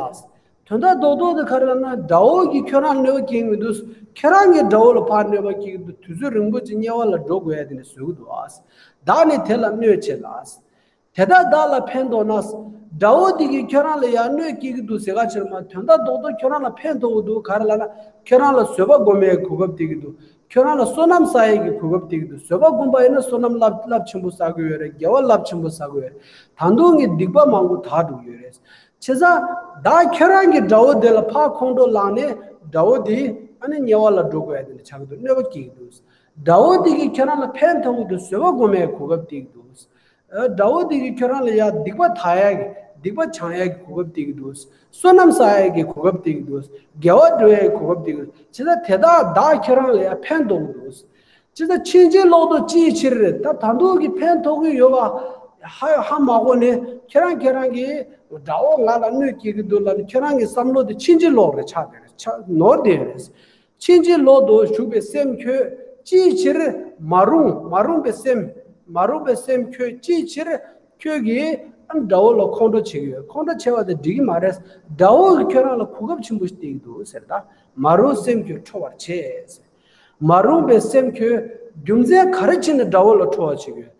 དོན་དག་རྡོག་རྡོག་དེ་ག་རེ་ལབ་ན། དགྲ་བོ་གིས་ཁྱོད་རང་གནོད་པ་སྐྱེལ་གྱི་མི་འདུག་ཁྱོད་རང་གིས་དགྲ་བོ་ལ་ཕར་གནོད་པ་སྐྱེལ་གྱི་འདུག་དུས་ཚོད་རིང་པོ་ཅིག་དམྱལ་བ་ལ་འགྲོ་དགོས་ཡ་དེ་ནི་བཟོ་གི་འདུག་ཨ། བདག་ནི་དེ་ལ་གནོད་བྱེད་ལ། དེ་དག་བདག་ལ་ཕན་འདོགས་ན། དགྲ་བོ་དེ་གིས་ཁྱོད་རང་ལ་ཡང་གནོད་སྐྱེལ་གྱི་འདུག་ཟེར་ག་ཕྱིར་མ། དོན་དག་རྡོག་རྡོག་ཁྱོད་རང་ལ་ཕན་ཐོགས་ཀྱི་འདུག་ག་རེ་ལབ་ན། ཁྱོད་རང་ལ་བཟོད་པ་སྒོམ་ཡའི་གོ་སྐབས་སྟེར་གྱི་འདུག་ཁྱོད་རང་ལ་བསོད་ནམས་བསགས་ཡས་ཀྱི་གོ་སྐབས་སྟེར་གྱི་འདུག་བཟོད་པ་སྒོམ་པ་ཡིན་ན་བསོད་ནམས་རླབས་རླབས་ཆེན་པོ་བསགས་ཀྱི་ཡོད་རེད། དགེ་བ་རླབས་ཆེན་པོ་བསགས་ཀྱི་ཡོད་རེད། ད་དུང་གི་སྡིག་པ་མང་པོ་དག་འགྲོ་གི་ཡོད་རེད། བྱས་ཙང་བདག་ཁྱོད་རང་གིས་དགྲ་བོ་དེ་ལ་ཕར་ཁོང་ཁྲོ་ལངས་ནས་དགྲ་བོ་དེ་ཨ་ནི་དམྱལ་བ་ལ་འགྲོ་དགོས་ཡ་དེ་འདྲ་ཆགས་ཀྱི་འདུག་གནོད་པ་སྐྱེལ་གྱི་འདུག་དགྲ་བོ་དེ་གིས་ཁྱོད་རང་ལ་ཕན་ཐོགས་ཀྱི་འདུག་བཟོད་པ་སྒོམ་ཡའི་གོ་སྐབས་སྟེར་གྱི་འདུག་ཨ། དགྲ་བོ་དེ་གིས་ཁྱོད་རང་ལ་ཡ་སྡིག་པ་དག་ཡ་གི་སྡིག་པ་བྱང་ཡ་གི་གོ་སྐབས་སྟེར་གྱི་འདུག་བསོད་ནམས་བསགས་ཡ་གི་གོ་སྐབས་སྟེར་གྱི་འདུག་དགེ་བ་སྒྲུབ་ཡ་གི་གོ་སྐབས་སྟེར་གྱི་འདུག་བྱས་ཙང་དེ་དག་བདག་ཁྱོད་རང་ལ་ཡ་ཕན་ཐོགས་ཀྱི་འདུག་བྱས་ཙང་ཕྱིན་ཅི་ལོག་ཏུ་ཅིའི་ཕྱིར། ད་ད་དུང་གི་ཕན་ཐོགས་ཀྱི་ཡོད་པ་ཧ་ཧ་མ་གོ་ནས་ཁྱེད་རང་ཁྱེད་རང་གིས་དགྲ་བོ་ང་ལ་གནོད་སྐྱེལ་གྱི་འདུག་ལབ་ནས་ཁྱེད་རང་གི་བསམ་བློ་དེ་ཕྱིན་ཅི་ལོག་རེད་ཆགས་བསྡད་རེད། ཆགས་ནོར་བསྡད་རེད། ཕྱིན་ཅི་ལོག་ཏུ་ཞུགས་པའི་སེམས་ཁྱོད་ཅིའི་ཕྱིར་མ་རུངས། མ་རུངས་པའི་སེམས། མ་རུངས་པའི་སེམས་ཁྱོད་ཅིའི་ཕྱིར་ཁྱོད་ཀྱིས་ཨ་དགྲ་བོ་ལ་ཁོང་ཁྲོ་བྱེད་ཀྱི་ཡོད། ཁོང་ཁྲོ་བྱེད་པ་དེ་འགྲིག་གི་མ་རེད། དགྲ་བོ་གིས་ཁྱོད་རང་ལ་གོ་སྐབས་ཆེན་པོ་ཞིག་སྟེར་གྱི་འདུག་ཟེར། ད་མ་རུངས་སེམས་ཁྱོད་ཁྲོ་བར་བྱེད་ཟེར། མ་རུངས་པའི་སེམས་ཁྱོད་རྒྱུ་མཚན་ག་རེ་བྱས་ནས་དགྲ་བོ་ལ་ཁྲོ་བ་བྱེད་ཀྱི་ཡོད།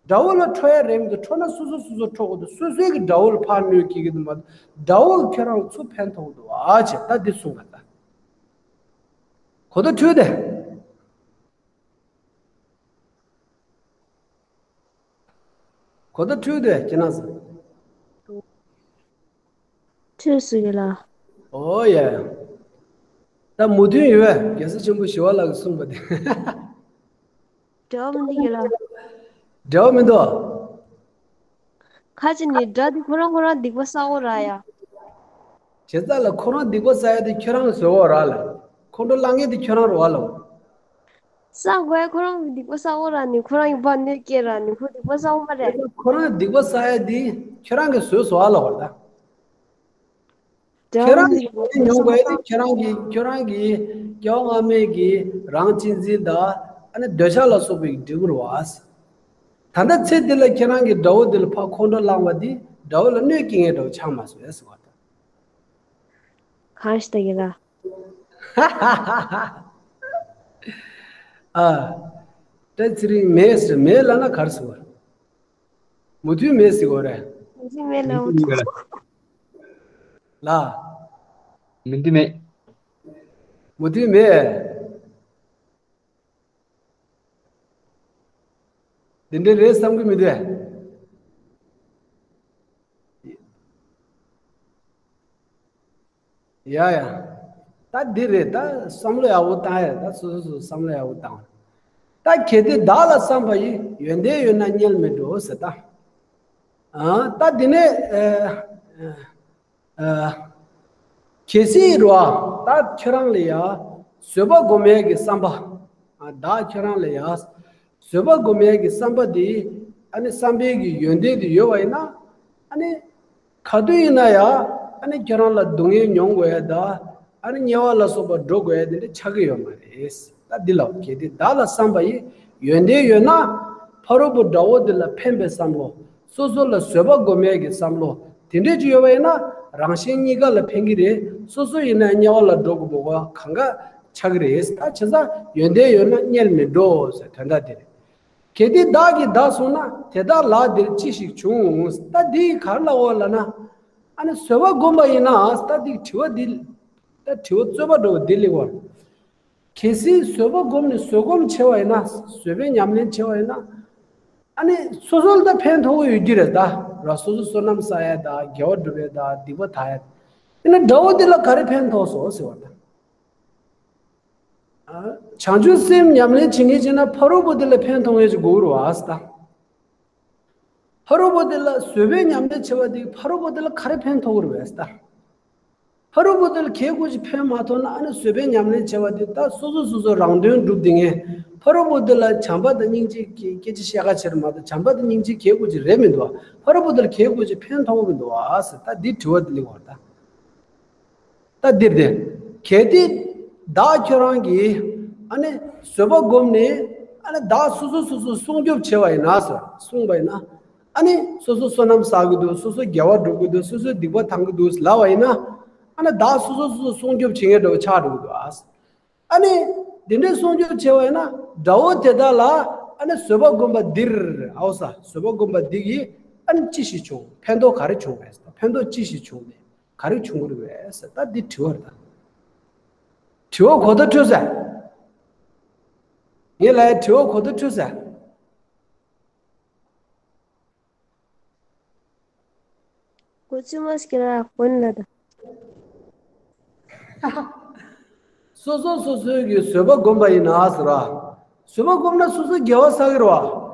དགྲ་བོ་ལ་ཁྲོ་ཡ་རེད་མི་འདུག་ཁྲོ་ན་སོ་སོ་སོ་སོ་ཁྲོ་གི་འདུག་སོ་སོའི་གི་དགྲ་བོ་ལ་ཕར་གནོད་སྐྱེལ་གྱི་འདུག་མ་གཏོགས་དགྲ་བོ་གིས་ཁྱོད་རང་ལ་ཚུར་ཕན་ཐོགས་འདུག་ཨ་ཅེ། ད་འདི་གསུངས་པ་ད། གོ་བརྡ་འཕྲོད་དེ། གོ་བརྡ་འཕྲོད་དེ་ཁྱེད་རང་ཚོ། འཕྲོད་སོང་ཡོད་ལ། ཨོ་ཡ་ཡ། ད་མོས་མཐུན་ཡོད་པས། རྒྱལ་སྲས་ཆེན་པོ་ཞི་བ་ལྷ་གིས་གསུངས་པ་དེ། འབྲེལ་བ་མི་འདུག་ཡོད་ལ། འབྲེལ་བ་མི་འདུག་ཁ་ཅིག་ནི་དགྲ་དེ་ཁོ་རང་ཁོ་རང་སྡིག་པ་བསགས་ཡོད་ར་ཡ། བྱས་ཙང་ལ་ཁོ་རང་སྡིག་པ་བསགས་ཡ་དེ་ཁྱོད་རང་གིས་བཟོས་ཡོད་ར་ལ། ཁོང་ཁྲོ་ལངས་མཁན་དེ་ཁྱོད་རང་རེད་བ་ལ། བསགས་དགོས་ཡ་ཁོ་རང་གིས་སྡིག་པ་བསགས་ཡོད་ར་ནི་ཁོ་རང་གིས་ཕར་གནོད་སྐྱེལ་ར་ནི་ཁོ་སྡིག་པ་བསགས་ཡོད་མ་རེད། ཁོ་རང་སྡིག་པ་བསགས་ཡ་དེ་ཁྱོད་རང་གིས་བཟོས་སོང་བ་ལ་བར་ད། ཁྱོད་རང་གིས་མྱོང་དགོས་ཡ་དེ་ཁྱོད་རང་གིས་ཁྱོད་རང་གིས་སྐྱེ་བ་སྔ་མའི་གི་རང་གཅེས་འཛིན་དང་ཨ་ནི་འདོད་ཆགས་ལ་སོགས་པའི་འབྲས་བུ་རེད་བ། ད་ལྟ་ཚེ་འདི་ལ་ཁྱེད་རང་གིས་དགྲ་བོ་འདི་ལ་ཕར་ཁོང་ཁྲོ་ལངས་པ་འདི་དགྲ་བོ་ལ་གནོད་སྐྱེལ་མཁན་འདྲ་བོ་ཆགས་མ་སོང་ཟེར་བ་དང་། གང་ཞིག་ལྟ་གི་ལ། ཨ། བཀྲ་ཚེ་རིང་མེད་ཟེར། མེད་ལབ་ན་ག་རེ་ཟེར་བ། མོས་མཐུན་མེད་ཟེར་བ་རེད། མོས་མཐུན་མེད་ལབ་འོ། ལ། མོས་མཐུན་མེད། མོས་མཐུན་མེད། འདི་འདྲ་རེད་བསམ་གྱི་མི་འདུག་ཡ་ཡ། ད་འདི་རེད། ད་བསམ་བློ་ཡག་པོ་བཏང་ཡ། ད་སོ་སོ་སོ་བསམ་བློ་ཡག་པོ་བཏང་། ད་གལ་ཏེ་བདག་ལ་བསམ་པ་ཡིས། ཡོན་ཏན་ཡོད་ན་དམྱལ་མི་འགྲོ་ཟེར་ད། ཨ། ད་འདི་ནས་ཨ། ཨ། གལ་སྲིད་རུ་ཨ། ད་ཁྱོད་རང་ལ་ཡ་བཟོད་པ་སྒོམ་ཡས་ཀྱི་བསམ་པ། ཨ། བདག་ཁྱོད་རང་ལ་ཡ་བཟོད་པ་སྒོམ་ཡས་ཀྱི་བསམ་པ་དེ། ཨ་ནི་བསམ་པའི་གི་ཡོན་ཏན་དེ་ཡོད་པ་ཡིན་ན། ཨ་ནི་ག་དུས་ཡིན་ན་ཡང་ཨ་ནི་ཁྱོད་རང་ལ་སྡུག་བསྔལ་མྱོང་དགོས་ཡ་ད། ཨ་ནི་དམྱལ་བ་ལ་སོགས་པ་འགྲོ་དགོས་ཡ་དེ་འདྲ་ཆགས་ཀྱི་ཡོད་མ་རེད། ད་འདི་ལ་གལ་ཏེ་བདག་ལ་བསམ་པ་ཡིས། ཡོན་ཏན་ཡོད་ན་ཕ་རོལ་པོ་དགྲ་བོ་འདི་ལ་ཕན་པའི་བསམ་བློ། སོ་སོ་ལ་བཟོད་པ་སྒོམ་ཡས་ཀྱི་བསམ་བློ་དེ་འདྲས་ཅིག་ཡོད་པ་ཡིན་ན། རང་གཞན་གཉིས་ཀ་ལ་ཕན་གྱི་རེད། སོ་སོ་ཡིན་ན་དམྱལ་བ་ལ་འགྲོ་དགོས་པ་གང་ག་ཆགས་ཀྱི་རེད། ད་བྱས་ཙང་ཡོན་ཏན་ཡོད་ན་དམྱལ་མི་འགྲོ་ཟེར་དོན་དག་དེ་རེད། གལ་ཏེ་བདག་གིས་བདག་བསྲུངས་ན། དེ་དག་ལ་འདིར་ཅི་ཞིག་འབྱུང་། ད་འདི་ག་རེ་ལབ་ཡོད་ལབ་ན། ཨ་ནི་བཟོད་པ་སྒོམ་པ་ཡིན་ན། ད་འདི་དྲི་བ་འདི། ད་དྲི་བ་རྩོད་པ་འདྲ་བོ་འདི་སླེབས་པ། གལ་སྲིད་བཟོད་པ་སྒོམ་ནས་བཟོད་སྒོམ་ཆེ་བ་ཡིན་ན། བཟོད་པའི་ཉམས་ལེན་ཆེ་བ་ཡིན་ན། ཨ་ནི་སོ་སོ་ལ་ད་ཕན་ཐོགས་ཀྱི་ཡོད་ཀྱི་རེད་ད། ར། སོ་སོ་བསོད་ནམས་བསགས་ཡ་ད། དགེ་བ་སྒྲུབ་ཡ་ད། སྡིག་པ་དག་ཡ་ད། ཡིན་ན་དགྲ་བོ་འདི་ལ་ག་རེ་ཕན་ཐོགས་སོང་ཟེར་བ་ད། བྱང་ཆུབ་སེམས་ཉམས་ལེན་བྱེད་མཁན་བྱས་ན་ཕ་རོལ་པོ་དེ་ལ་ཕན་ཐོགས་ངེས་ཀྱི་དགོས་རུ་བ་སི་ད། ཕ་རོལ་པོ་དེ་ལ་བཟོད་པའི་ཉམས་ལེན་བྱེད་པ་དེ་ཕ་རོལ་པོ་དེ་ལ་ག་རེ་ཕན་ཐོགས་རུ་བས་ད། ཕ་རོལ་པོ་དེ་ལ་གལ་དགོས་ཀྱི་ཕན་མ་ཐོགས་ན། ཨ་ནི་བཟོད་པའི་ཉམས་ལེན་བྱེད་པ་དེ་ད་སོ་སོ་སོ་སོ་རང་དོན་སྒྲུབ་དེ་ངས་ཕ་རོལ་པོ་དེ་ལ་བྱམས་པ་དང་སྙིང་རྗེ་གི་སྐད་ཆ་བཤད་ཁ་ཕྱིར་མ་གཏོགས། བྱམས་པ་དང་སྙིང་རྗེ་གལ་དགོས་ཀྱི་རེད་མི་འདུག་ཕ་རོལ་པོ་དེ་ལ་གལ་དགོས་ཀྱི་ཕན་ཐོགས་མི་འདུག་བ་སི། ད་འདི་དྲི་བ་དེ་སླེབས་པ་ད། ད་འདིར་དེ། གལ་ཏེ་བདག་ཁྱོད་རང་གིས་ཨ་ནི་བཟོད་པ་བསྒོམས་ནས། ཨ་ནི་བདག་སོ་སོ་སོ་སོ་སྲུང་སྐྱོབ་བྱས་པ་ཡིན་ན་ཟེར། སྲུང་བ་ཡིན་ན། ཨ་ནི་སོ་སོ་བསོད་ནམས་བསགས་ཀྱི་འདུག་སོ་སོ་དགེ་བ་སྒྲུབ་ཀྱི་འདུག་སོ་སོའི་སྡིག་པ་དག་གི་འདུག་ལབ་པ་ཡིན་ན། ཨ་ནི་བདག་སོ་སོ་སོ་སོ་སྲུང་སྐྱོབ་བྱེད་མཁན་འདྲ་བོ་ཆགས་འགྲོ་གི་འདུག་ཨ། ཨ་ནི་དེ་འདྲའི་སྲུང་སྐྱོབ་བྱས་པ་ཡིན་ན། དགྲ་བོ་དེ་དག་ལ་ཨ་ནི་བཟོད་པ་བསྒོམས་པ་འདིར། ཨའོ་ས། བཟོད་པ་བསྒོམས་པ་འདི་གིས་ཨ་ནི་ཅི་ཞིག་བྱུང་། ཕན་ཐོགས་ག་རེ་བྱུང་བས། ཕན་ཐོགས་ཅི་ཞིག་བྱུང་ནས། ག་རེ་བྱུང་གི་རེད་པས་ཟེར། ད་འདི་དྲི་བ་རེད་ད། དྲི་བ་གོ་བརྡ་འཕྲོད་ཟེར། ངས་ལབ་ཡ་དྲི་བ་གོ་བརྡ་འཕྲོད་ཟེར། གོ་ཚུལ་མ་སྐྱེ་ར་གོན་ལ་ད། སོ་སོ་སོ་སོའི་གི་བཟོད་པ་བསྒོམས་པ་ཡིན་ན་ཟེར་བ། བཟོད་པ་བསྒོམས་ན་སོ་སོ་དགེ་བ་བསགས་ཀྱི་རེད་བ།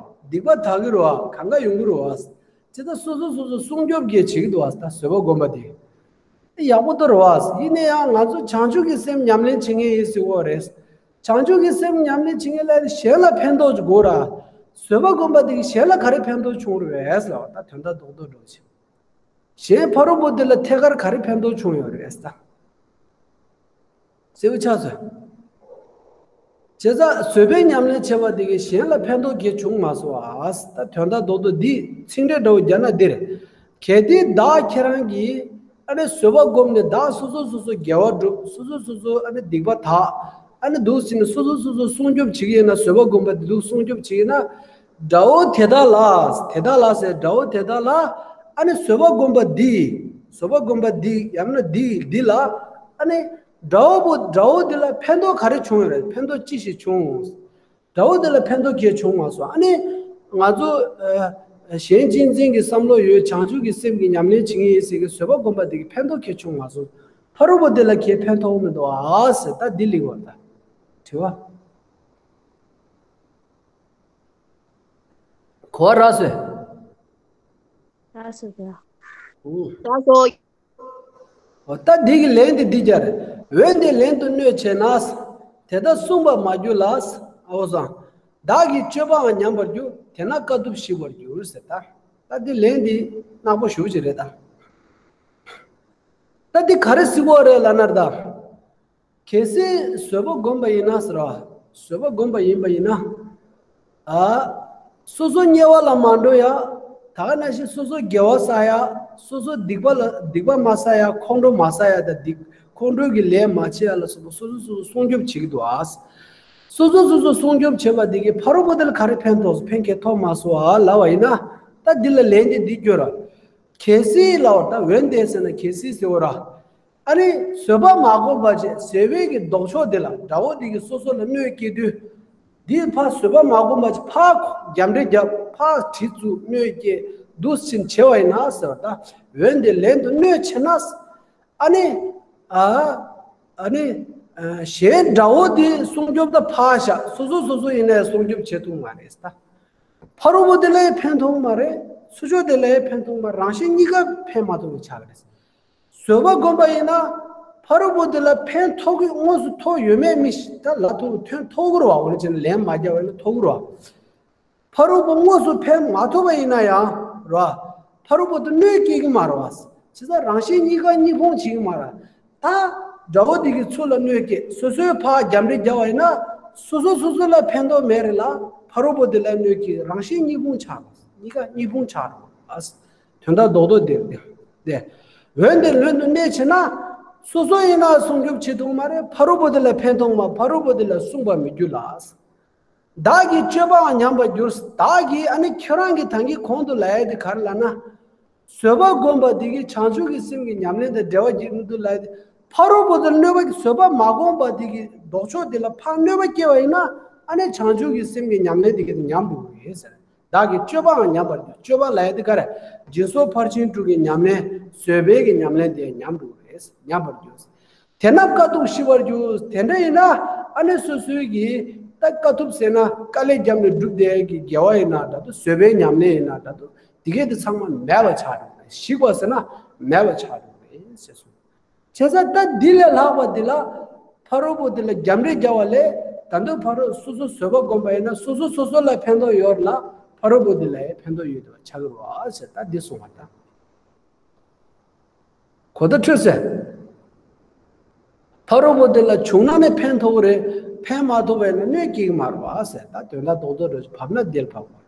སྡིག་པ་དག་གི་རེད་བ། གང་ག་ཡོང་གི་རེད་བ། ཇི་ལྟར་སོ་སོ་སོ་སོ་སྲུང་སྐྱོབ་གི་བྱེད་ཀྱི་འདུག་བ། ད་བཟོད་པ་བསྒོམས་པ་དེ། དེ་ཡག་པོ་འདུག་རེད་བ། ཡིན་ན་ཡང་ང་ཚོ་བྱང་ཆུབ་ཀྱི་སེམས་ཉམས་ལེན་བྱེད་མཁན་ཡིན་ཟེར་གོ་རེད། བྱང་ཆུབ་ཀྱི་སེམས་ཉམས་ལེན་བྱེད་མཁན་ལ་གཞན་ལ་ཕན་ཐོགས་ཅིག་དགོས་ར། བཟོད་པ་བསྒོམས་པ་དེ་གིས་གཞན་ལ་ག་རེ་ཕན་ཐོགས་བྱུང་རེད་བས་ལབ་པ། ད་དོན་དག་རྡོག་རྡོག་འགྲོ་ཆེ། གཞན་ཕ་རོལ་པོ་དེ་ལ་ཐད་ཀར་ག་རེ་ཕན་ཐོགས་བྱུང་ཡོད་རེད་ད། གསལ་པོ་ཆགས་སོང་། བྱས་ཙང་བཟོད་པའི་ཉམས་ལེན་བྱེད་པ་དེ་གིས་གཞན་ལ་ཕན་ཐོགས་གལ་བྱུང་མ་སོང་ཨ། ད་དོན་དག་རྡོག་རྡོག་འདི་ཚིག་འགྲེལ་འདྲ་བོ་རྒྱག་ན་འདིར། གལ་ཏེ་བདག་ཁྱེད་རང་གིས་ཨ་ནི་བཟོད་པ་བསྒོམས་ནས་བདག་སོ་སོ་སོ་སོ་དགེ་བ་སྒྲུབ། སོ་སོ་སོ་སོ་ཨ་ནི་སྡིག་པ་དག། ཨ་ནི་འདུག་ཟེར་ནས་སོ་སོ་སོ་སོ་སྲུང་སྐྱོབ་བྱེད་ཀྱི་ཡིན་ན། བཟོད་པ་བསྒོམས་པ་དེ་འདུག་སྲུང་སྐྱོབ་བྱེད་ཀྱི་ཡིན་ན། དགྲ་བོ་དེ་དག་ལ། དེ་དག་ལ་ཟེར། དགྲ་བོ་དེ་དག་ལ་ཨ་ནི་བཟོད་པ་བསྒོམས་པ་འདི། བཟོད་པ་བསྒོམས་པ་འདི་ཡང་ན་འདི་འདི་ལ་ཨ་ནི་དགྲ་བོ་པོ་དགྲ་བོ་འདི་ལ་ཕན་ཐོགས་ག་རེ་བྱུང་ཡོད་རེད། ཕན་ཐོགས་ཅི་ཞིག་བྱུང་། དགྲ་བོ་འདི་ལ་ཕན་ཐོགས་གལ་བྱུང་མ་སོང་། ཨ་ནི་ང་ཚོ་ཨ་གཞན་གཅེས་འཛིན་གྱི་བསམ་བློ་ཡོད། བྱང་ཆུབ་ཀྱི་སེམས་ཀྱི་ཉམས་ལེན་བྱེད་མཁན་ཡིན་ཟེར་གི་བཟོད་པ་བསྒོམས་པ་འདི་གི་ཕན་ཐོགས་གལ་བྱུང་མ་སོང་། ཕ་རོལ་པོ་འདི་ལ་གལ་ཕན་ཐོགས་མི་འདུག་ཨ་ཟེར། ད་འདི་ལེགས་པར་ད་དྲི་བ། གོ་བ་རག་སོང་། རག་སོང་། རག་སོང་། འོ་ད་འདི་གི་ལན་དེ་འདི་སྦྱར། འོན་ཏེ་ལན་དུ་གནོད་བྱས་ན། དེ་ལྟར་གསུངས་པ་མ་གྱུར་ལ། ཨོ་སང་། བདག་གི་སྤྱོད་པའང་ཉམས་པར་འགྱུར། དེས་ན་དཀའ་ཐུབ་ཞི་བར་འགྱུར་ཟེར་ད། ད་འདི་ལན་འདི་ནག་པོ་ཞེ་པོ་ཅིག་རེད་ད། ད་འདི་ག་རེ་ཟེར་གྱི་ཡོད་རེད་ལབ་ན་ད། གལ་སྲིད་བཟོད་པ་བསྒོམས་པ་ཡིན་ན་ཟེར་བ། བཟོད་པ་བསྒོམས་པ་ཡིན་པ་ཡིན་ན། ཨ། སོ་སོ་དམྱལ་བ་ལ་མ་འགྲོ་ཡ། ད་ག་ནང་བཞིན་སོ་སོ་དགེ་བ་བསགས་ཡ། སོ་སོ་སྡིག་པ་ལ་སྡིག་པ་མ་བསགས་ཡ། ཁོང་ཁྲོ་མ་བསགས་ཡ་དང་སྡིག་ཁོང་ཁྲོའི་གི་ལས་མ་བྱེད་ཡ་ལ་སོགས་པ་སོ་སོ་སོ་སོ་སྲུང་སྐྱོབ་བྱེད་ཀྱི་འདུག་ཨ། སོ་སོ་སོ་སོ་སྲུང་སྐྱོབ་བྱེད་པ་དེ་གིས་ཕ་རོལ་པོ་དེ་ལ་ག་རེ་ཕན་ཐོགས་སོང་། ཕན་གྱི་ཐོགས་མ་སོང་ཨ་ལབ་པ་ཡིན་ན། ད་འདི་ལ་ལན་དེ་འདི་སྐྱོར་ར། གལ་སྲིད་ལབ་པ་ད། འོན་ཏེ་ཟེར་ན་གལ་སྲིད་ཟེར་བ་ར། ཨ་ནི་བཟོད་པ་མ་བསྒོམ་པ་བྱས། བཟོད་པའི་གི་ལྡོག་ཕྱོགས་དེ་ལ་དགྲ་བོ་དེ་གིས་སོ་སོ་ལ་གནོད་སྐྱེལ་དུས། འདིས་ཕར་བཟོད་པ་མ་བསྒོམ་པ་བྱས། ཕར་རྒྱབ་འདྲེ་རྒྱབ། ཕར་གྲི་བཙུགས། གནོད་སྐྱེལ་འདུག་ཕྱིན་བྱས་པ་ཡིན་ན་ཟེར་བ་ད། འོན་ཏེ་ལན་དུ་གནོད་བྱས་ན། ཨ་ནི། ཨ། ཨ་ནི། ཨ། གཞན་དགྲ་བོ་དེ་སྲུང་སྐྱོབ་ད་ཕར་བཞག་སོ་སོ་སོ་སོ་ཡིན་ན་ཡང་སྲུང་སྐྱོབ་བྱེད་ཐུབ་མ་རེད་ད། ཕ་རོལ་པོ་དེ་ལ་ཡང་ཕན་ཐོགས་མ་རེད། ཚུར་ཕྱོགས་དེ་ལ་ཡང་ཕན་ཐོགས་མ་རེད། རང་གཞན་གཉིས་ཀ་ཕན་མ་ཐོགས་པ་ཆགས་ཀྱི་རེད། བཟོད་པ་བསྒོམས་པ་ཡིན་ན། ཕ་རོལ་པོ་དེ་ལ་ཕན་ཐོགས་ཀྱི་དངོས་སུ་ཐོགས་ཡོད་མེད་མི་ཤེས། ད་ལབ་ཐུབ། ཐོན་ཐོགས་ཀྱི་རེད་བ། འོ་ན་བྱས་ན་ལན་མ་རྒྱག་པ་ཡིན་ན་ཐོགས་ཀྱི་རེད་བ། ཕ་རོལ་པོ་དངོས་སུ་ཕན་མ་ཐོགས་པ་ཡིན་ན་ཡང་རེད་བ། ཕ་རོལ་པོ་དེ་གནོད་སྐྱེལ་གྱི་མ་རེད་བ། བྱས་ཙང་རང་གཞན་གཉིས་ཀ་གཉིས་ཕུང་བྱེད་ཀྱི་མ་རེད། ད་དགྲ་བོ་དེ་གི་ཚུར་ལ་གནོད་སྐྱེལ། སོ་སོའི་ཕར་རྒྱབ་འདྲེ་རྒྱག་པ་ཡིན་ན། སོ་སོ་སོ་སོ་ལ་ཕན་ཐོགས་མེད་རེད་ལ། ཕ་རོལ་པོ་དེ་ལ་གནོད་སྐྱེལ། རང་གཞན་གཉིས་ཕུང་ཆགས་རེད། གཉིས་ཀ་གཉིས་ཕུང་ཆགས་རེད་བ། དོན་དག་རྡོག་རྡོག་དེ་རེད་དེ། འོན་ཏེ་ལྷོད་དུ་གནས་བྱེད་ན། སོ་སོ་ཡིན་ན་སྲུང་སྐྱོབ་བྱེད་ཐུབ་མ་རེད། ཕ་རོལ་པོ་དེ་ལ་ཕན་ཐོགས་མ། ཕ་རོལ་པོ་དེ་ལ་སྲུང་བར་མི་འགྱུར་ལ། བདག་གི་སྤྱོད་པའང་ཉམས་པར་འགྱུར། བདག་གིས་ཨ་ནི་ཁྱོད་རང་གི་ད་གིན་གོང་དུ་ལབ་ཡ་དེ་ག་རེ་ལབ་ན། བཟོད་པ་བསྒོམས་པ་དེ་གིས་བྱང་ཆུབ་ཀྱི་སེམས་ཀྱི་ཉམས་ལེན་དང་འབྲེལ་བ་བྱེད་ཀྱི་འདུག་ལབ་ཡ་དེ། ཕ་རོལ་པོ་དེར་གནོད་པ། བཟོད་པ་མ་བསྒོམས་པ་དེ་གིས་ལྡོག་ཕྱོགས་དེ་ལ་ཕར་གནོད་པ་སྐྱེལ་བ་ཡིན་ན། ཨ་ནི་བྱང་ཆུབ་ཀྱི་སེམས་ཀྱི་ཉམས་ལེན་དེ་གིས་ཉམས་འགྲོ་གི་རེད་ཟེར། བདག་གི་སྤྱོད་པའང་ཉམས་པར་འགྱུར། སྤྱོད་པ་ལབ་ཡ་དེ་ག་རེ། སྦྱིན་སོགས་ཕར་ཕྱིན་དྲུག་གི་ཉམས་ལེན། བཟོད་པའི་གི་ཉམས་ལེན་དེ་ཉམས་འགྲོ་གི་རེད། ཉམས་པར་འགྱུར། དེ་རྣམས་དཀའ་ཐུབ་ཞི་བར་འགྱུར། དེ་འདྲ་ཡིན་ན་ཨ་ནི་སོ་སོའི་གི་ད་དཀའ་ཐུབ་ཟེར་ན། དཀའ་ལས་བརྒྱབ་ནས་བསྒྲུབས་བསྡད་ཀྱི་དགེ་བ་ཡིན་ན་འདྲ་འདུག་བཟོད་པའི་ཉམས་ལེན་ཡིན་ན་འདྲ་འདུག་དེ་གས་དེ་ཚང་མ་མེད་པ་ཆགས་འགྲོ་གི་རེད། ཞིག་པ་ཟེར་ན་མེད་པ་ཆགས་འགྲོ་གི་རེད་ཟེར་སོང་། བྱས་ཙང་ད་འདི་ལས་ལྷག་པ་འདི་ལ་ཕ་རོལ་པོ་འདི་ལ་རྒྱབ་འདྲེ་རྒྱག་པ་ལས། ད་དུང་ཕ་རོལ། སོ་སོ་བཟོད་པ་བསྒོམས་པ་ཡིན་ན་སོ་སོ་སོ་སོ་ལ་ཕན་ཐོགས་ཡོད་ལ། ཕ་རོལ་པོ་འདི་ལ་ཡང་ཕན་ཐོགས་ཡོད་པ་ཆགས་ཀྱི་རེད་བ་ཟེར། ད་འདི་གསུངས་པ་ད། གོ་བརྡ་འཕྲོད་ཟེར། ཕ་རོལ་པོ་འདི་ལ་བྱུང་ན་ནི་ཕན་ཐོགས་རེད། ཕན་མ་ཐོགས་པ་ཡིན་ན་གནོད་སྐྱེལ་གྱི་མ་རེད་བ་ཟེར། ད་དོན་དག་རྡོག་རྡོག་རེད། བབས་ན་འདིར་བབས་པ།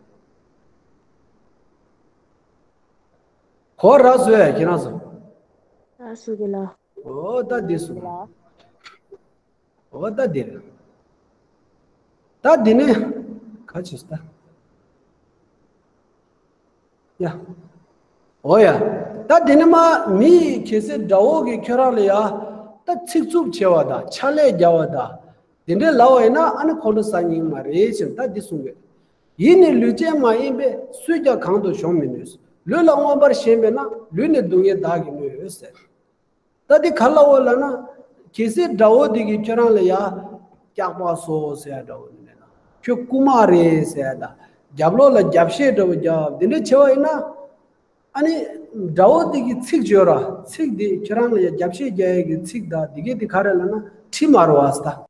གོ་ར་བཟོས་ཡ་ཁྱེད་རང་ཚོ། ད་སུ་གི་ལ། འོ་ད་འདི་སུ་གི་ལ། འོ་ད་འདི་རེད། ད་འདི་ནི་ག་ཅིས་ད། ཡ། འོ་ཡ། ད་འདི་ནི་མ་མི་ཡི་གེ་སར་དགྲ་བོ་གིས་ཁྱོད་རང་ལ་ཡ། ད་ཚིག་རྩུབ་ཆེ་བ་དང་ཕྱག་ལས་རྒྱག་པ་དང་། དེ་འདྲའི་ལབ་པ་ཡིན་ན་ཨ་ནི་ཁོང་ཁྲོ་ཟ་ཉན་མ་རེད་ཟེར། ད་འདི་གསུང་གི། ཡིད་ནི་ལུས་ཅན་མ་ཡིན་པས། སུས་ཀྱང་གང་དུ་གཞོམ་མི་ནུས། ལུས་ལ་མངོན་པར་ཞེན་པས་ན། ལུས་ནི་སྡུག་བསྔལ་བདག་གིས་གནོད་ཟེར། ད་འདི་ག་ལབ་པ་ལབ་ན། གལ་སྲིད་དགྲ་བོ་འདི་གིས་ཁྱོད་རང་ལ་ཡ། སྐྱག་པ་ཟོ་ཟེར་ཡ་འདྲ་བོ་ནི་མེད་ན། ཁྱོད་རྐུན་མ་རེད་ཟེར་ཡ་དང་། རྒྱབ་ལོགས་ལ་རྒྱབ་བཤད་འདྲ་བོ་རྒྱབ། འདི་འདྲ་བྱས་པ་ཡིན་ན། ཨ་ནི། དགྲ་བོ་འདི་གི་ཚིག་བརྗོད་ར། ཚིག་འདི་ཁྱོད་རང་ལ་ཡ་རྒྱབ་བཤད་རྒྱག་ཡ་གི་ཚིག་དང་འདི་གས་འདི་ག་རེ་ལབ་ན་འཁྲིས་མ་རེད་བ་ཟེར་ད།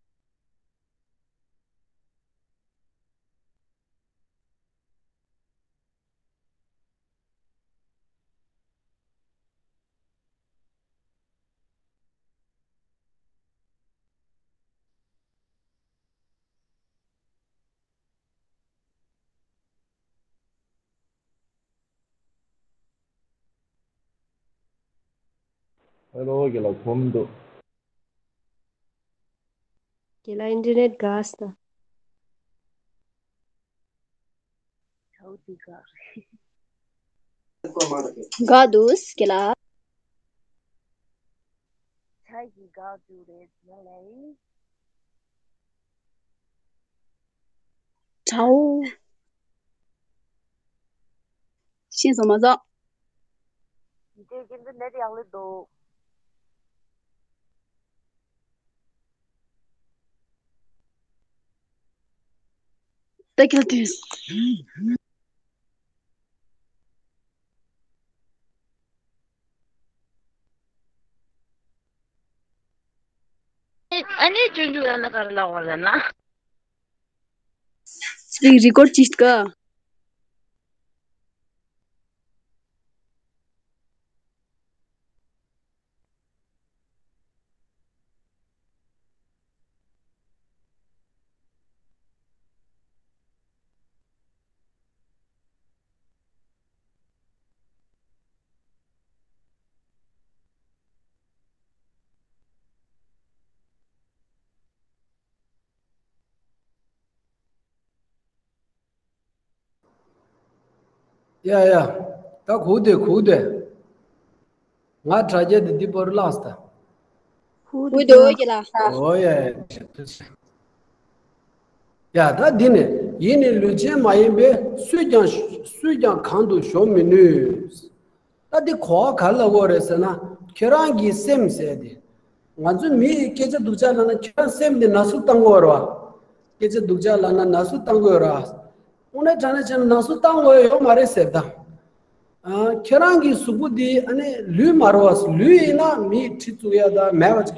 ཧེ་ལོ། རྒན་ལགས་གོ་མི་འདུག་རྒན་ལགས་ཨིན་ཊར་ནེཊ་འགག་སོང་། འགག་འདུག་རྒན་ལགས། ཆ་ཡི་འགག་འདུག་རེད་ཡ་ལེ། ཁྲའོ། ཤེས་སོང་མ་སོང་། འདི་རྒྱུན་དུ་ནེཊ་ཡག་ལེ་འདུག་ད་ག་དུས། ཨ་ནི་ཅུང་ཅུང་ཡང་ན་ག་རེ་ལབ་པ་རེད་ན། རི་རི་ཀོར་ཅིག་ག་ཡ་ཡ། ད་གུག་དེ་གུག་དེ། ང་དྲ་རྒྱ་དེ་འདི་པར་བརླགས་ད། གུག་དེ་གུག་དེ་ལ། འོ་ཡ་ཡ། ཡ་ད་འདི་ནི་ཡིད་ནི་ལུས་ཅན་མ་ཡིན་པས། སུས་ཀྱང་སུས་ཀྱང་གང་དུ་གཞོམ་མི་ནུས། ད་འདི་གོ་བ་ག་ལ་གོ་རེད་ཟེར་ན། ཁྱེད་རང་གི་སེམས་ཟེར་ཏེ། ང་ཚོ་མི་ཡི་སྐད་ཆ་སྡུག་ཅག་ལབ་ན་ཁྱེད་རང་སེམས་འདི་ན་ཟུག་བཏང་གོ་རེད་བ། སྐད་ཆ་སྡུག་ཅག་ལབ་ན་ན་ཟུག་བཏང་གོ་རེད་བ། དངོས་གནས་དྲང་གནས་བྱས་ན་ན་ཟུག་བཏང་དགོས་ཡོད་མ་རེད་ཟེར་ད། ཨ། ཁྱེད་རང་གི་གཟུགས་པོ་འདི་ཨ་ནི་ལུས་མ་རེད་བ། ལུས་ཡིན་ན་མིས་གྲི་བཙུགས་ཡ་ད་མེད་པ་ཅིག་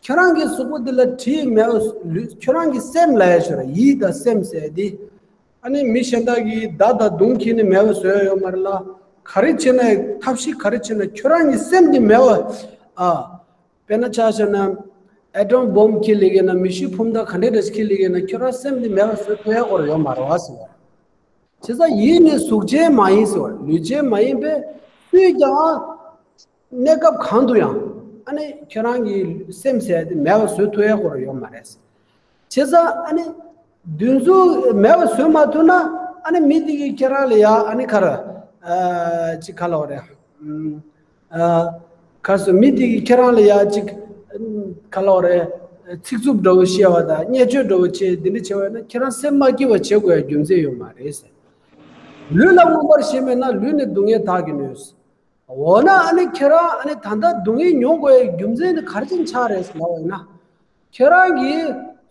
ཁྱེད་རང་གི་གཟུགས་པོ་འདི་ལ་གྲི་མེད་པ། ལུས་ཁྱེད་རང་གི་སེམས་ལ་ཡ་ཤོད་ར། ཡིད་དང་སེམས་ཟེར་འདི། ཨ་ནི་མི་གཞན་དག་གིས་མདའ་དང་མདུང་འཁྱེར་ནས་མེད་པ་བཟོས་ཡ་ཡོད་མ་རེད་ལ། ག་རེ་བྱས་ན་ཐབས་ཤེས་ག་རེ་བྱས་ན་ཁྱོད་རང་གི་སེམས་འདི་མེད་པ། ཨ། དཔེར་ན་ཆ་བཞག་ན་ཨེ་ཊོམ་བོམ་ཁྱེར་ལེགས་ན་མེ་ཤིང་འཕུར་མདའ་ག་འདྲ་འདྲ་ཞིག་ཁྱེར་ལེགས་ན་ཁྱོད་རང་སེམས་འདི་མེད་པ་བཟོ་ཐུབ་ཡ་སྐོར་ཡོད་མ་རེད་བ་ཟེར་བ། བྱས་ཙང་ཡིད་ནི་གཟུགས་ཅན་མ་ཡིན་ཟེར་བ་ལུས་ཅན་མ་ཡིན་པས་སུས་ཀྱང་གནས་སྐབས་གང་དུ་ཡང་ཨ་ནི་ཁྱོད་རང་གི་སེམས་ཟེར་ཡ་དེ་མེད་པ་བཟོ་ཐུབ་ཡ་སྐོར་ཡོད་མ་རེད། བྱས་ཙང་ཨ་ནི་འདུ་འཛི་མེད་པ་བཟོ་མ་ཐུབ་ན་ཨ་ནི་མི་དེ་གིས་ཁྱེད་རང་ལ་ཡ་ཨ་ནི་ག་རེ་ཨ་ཅིག་ག་ལབ་དགོས་རེད། ཨ་ག་རེ་ཟེར་མི་དེ་གིས་ཁྱེད་རང་ལ་ཡ་ཅིག་ག་ལབ་དགོས་རེད། ཚིག་རྩུབ་འདྲ་བོ་བཤད་པ་དང་བརྙས་བཅོས་འདྲ་བོ་བྱས་འདི་འདྲ་བྱས་པ་ཡིན་ན་ཁྱེད་རང་སེམས་མ་སྐྱིད་པ་བྱེད་དགོས་ཡ་རྒྱུ་མཚན་ཡོད་མ་རེད་ཟེར། ལུས་ལ་མངོན་པར་ཞེན་པས་ན་ལུས་ནི་སྡུག་བསྔལ་དག་གིས་གནོད། འོ་ན་ཨ་ནི་ཁྱེད་རང་ཨ་ནི་ད་ལྟ་སྡུག་བསྔལ་མྱོང་དགོས་ཡའི་རྒྱུ་མཚན་ནི་ག་རེ་བྱས་ནས་ཆགས་རེད་ལབ་པ་ཡིན་ན། ཁྱེད་རང་གིས་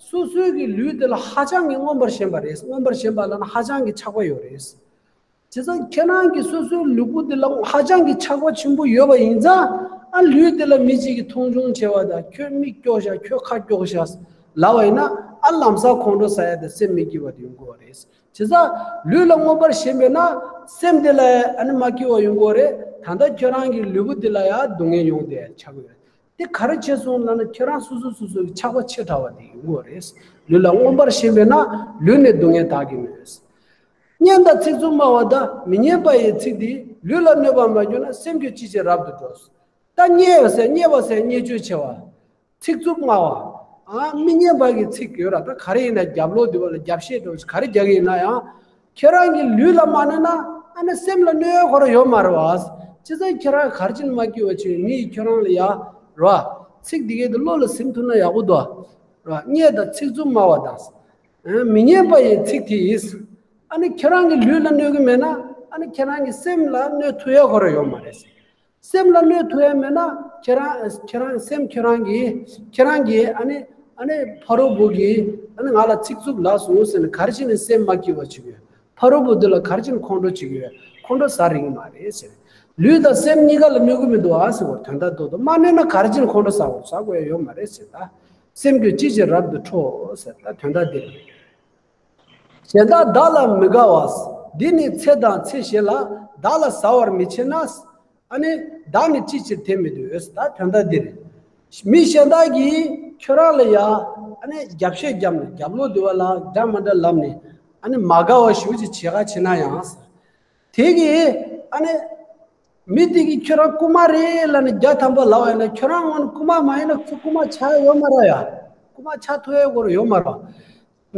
སོ་སོའི་གི་ལུས་དེ་ལ་ཧ་ཅང་གི་མངོན་པར་ཞེན་པ་རེད། མངོན་པར་ཞེན་པ་ལབ་ན་ཧ་ཅང་གི་ཆགས་པ་ཡོད་རེད། བྱས་ཙང་ཁྱེད་རང་གིས་སོ་སོའི་ལུས་པོ་དེ་ལ་ཧ་ཅང་གི་ཆགས་པ་ཆེན་པོ་ཡོད་པ་ཡིན་ཙང་ཨ་ལུས་དེ་ལ་མི་གཅིག་གིས་མཐོང་ཆུང་བྱས་པ་དང་ཁྱོད་མིག་སྐྱོ་ཤག་ཁྱོད་ཁ་སྐྱོ་ཤག་ལབ་པ་ཡིན་ན་ཨ་ལམ་སང་ཁོང་ཁྲོ་ཟ་ཡ་དང་སེམས་མི་སྐྱིད་པ་དེ་ཡོང་གི་ཡོད་རེད། བྱས་ཙང་ལུས་ལ་མངོན་པར་ཞེན་པས་ན་སེམས་དེ་ལ་ཨ་ནི་མ་སྐྱིད་པ་ཡོང་གི་ཡོད་རེད། ད་ལྟ་ཁྱོད་རང་གི་ལུས་པོ་འདི་ལ་ཡང་སྡུག་བསྔལ་ཡོང་བསྡད་ཆགས་ཀྱི་ཡོད་རེད། དེ་ག་རེ་བྱས་སོང་ལབ་ན་ཁྱོད་རང་སོ་སོ་སོ་སོ་གི་ཆགས་པ་ཆེ་དྲགས་པ་དེ་ཡོང་གི་ཡོད་རེད། ལུས་ལ་མངོན་པར་ཞེན་པས་ན་ལུས་ནི་སྡུག་བསྔལ་དག་གིས་གནོད། སྙན་དང་ཚིག་རྩུབ་སྨྲ་བ་དང་མི་སྙན་པ་ཡི་ཚིག་དེས་ལུས་ལ་གནོད་པར་མ་གྱུར་ན་སེམས་ཀྱང་ཅི་ཕྱིར་རབ་ཏུ་འགྲོ། ད་བརྙས་པ་ཟེར་བརྙས་པ་ཟེར་བརྙས་བཅོས་བྱས་པ། ཚིག་རྩུབ་སྨྲ་བ། ཨ་མི་སྙན་པ་གི་ཚིག་ཡོད་ར། ད་ག་རེ་ཡིན་ན་རྒྱབ་ལོགས་འདི་བ་ལ་རྒྱབ་བཤད་འགྲོ་ག་རེ་རྒྱག་གི་ཡིན་ན་ཡང་། ཁྱེད་རང་གི་ལུས་ལ་མ་གནོད་ན་ཨ་ནི་སེམས་ལ་གནོད་ཡ་ཁོ་ར་ཡོད་མ་རེད་བ། བྱས་ཙང་ཁྱེད་རང་ག་རེ་བྱས་ནས་མ་སྐྱིད་པ་བྱེད་མི་ཡིས་ཁྱོད་རང་ལ་ཡ་ར། ཚིག་འདི་གའི་དེ་བློ་ལ་ཟིན་ཐུབ་ན་ཡག་པོ་འདུག་ར། བརྙས་དང་ཚིག་རྩུབ་སྨྲ་བ་དང་། ཨ་མི་སྙན་པ་ཡི་ཚིག་དེས། ཨ་ནི་ཁྱེད་རང་གི་ལུས་ལ་གནོད་གི་མེད་ན་ཨ་ནི་ཁྱེད་རང་གི་སེམས་ལ་གནོད་ཐུབ་ཡ་ཁོ་ར་ཡོད་མ་རེད། སེམས་ལ་གནོད་ཐུབ་ཡ་མེད་ན་ཁྱེད་རང་ཁྱེད་རང་སེམས་ཁྱེད་རང་གིས་ཁྱེད་རང་གིས་ཨ་ནི་ཨ་ནི་ཕ་རོལ་པོ་གིས་ཨ་ནི་ང་ལ་ཚིག་རྩུབ་ལབ་སོང་ཟེར་ནས་ག་རེ་བྱས་ནས་སེམས་མ་སྐྱིད་པ་བྱེད་ཀྱི་ཡོད། ཕ་རོལ་པོ་འདི་ལ་ག་རེ་བྱས་ནས་ཁོང་ཁྲོ་བྱེད་ཀྱི་ཡོད། ཁོང་ཁྲོ་ཟ་རིགས་མ་རེད་ཟེར། ལུས་དང་སེམས་གཉིས་ཀ་ལ་གནོད་ཀྱི་མི་འདུག་ཨ་ཟེར་བ་དོན་དག་ཏོག་ཏོ་མ་གནོད་ན་ག་རེ་བྱས་ནས་ཁོང་ཁྲོ་ཟ་དགོས་ཟ་དགོས་ཡ་ཡོད་མ་རེད་ཟེར། ད་སེམས་ཀྱང་ཅི་ཕྱིར་རབ་ཏུ་ཁྲོ་ཟེར། ད་དོན་དག་འདི་རེད། གཞན་དག་བདག་ལ་མི་དགའ་བ། འདི་ནི་ཚེ་དང་ཚེ་གཞན་ལ། བདག་ལ་ཟ་བར་མི་བྱེད་ན། ཨ་ནི་བདག་ནི་ཅི་ཕྱིར་དེ་མི་འདོད། ད་དོན་དག་འདི་རེད། མི་གཞན་དག་གིས་ཁྱོད་རང་ལ་ཡ་ཨ་ནི་རྒྱབ་བཤད་བརྒྱབ་ནས་རྒྱབ་ལོགས་འདི་བ་ལ་འདྲ་མ་འདྲ་ལབ་ནས་ཨ་ནི་མ་དགའ་བ་ཞེ་པོ་ཅིག་བྱེད་ག་བྱེད་ན་ཡང་། དེ་གིས་ཨ་ནི་མི་དེ་གིས་ཁྱོད་རང་རྐུན་མ་རེད་ལབ་ནས་བརྒྱ་ཐམ་པ་ལབ་པ་ཡིན་ན་ཁྱོད་རང་ངོས་ནས་རྐུན་མ་མ་ཡིན་ན་ཁྱོད་རྐུན་མ་ཆགས་ཡོད་མ་རེད་ཡ། རྐུན་མ་ཆགས་ཐུབ་ཡ་སྐོར་ཡོད་མ་རེད།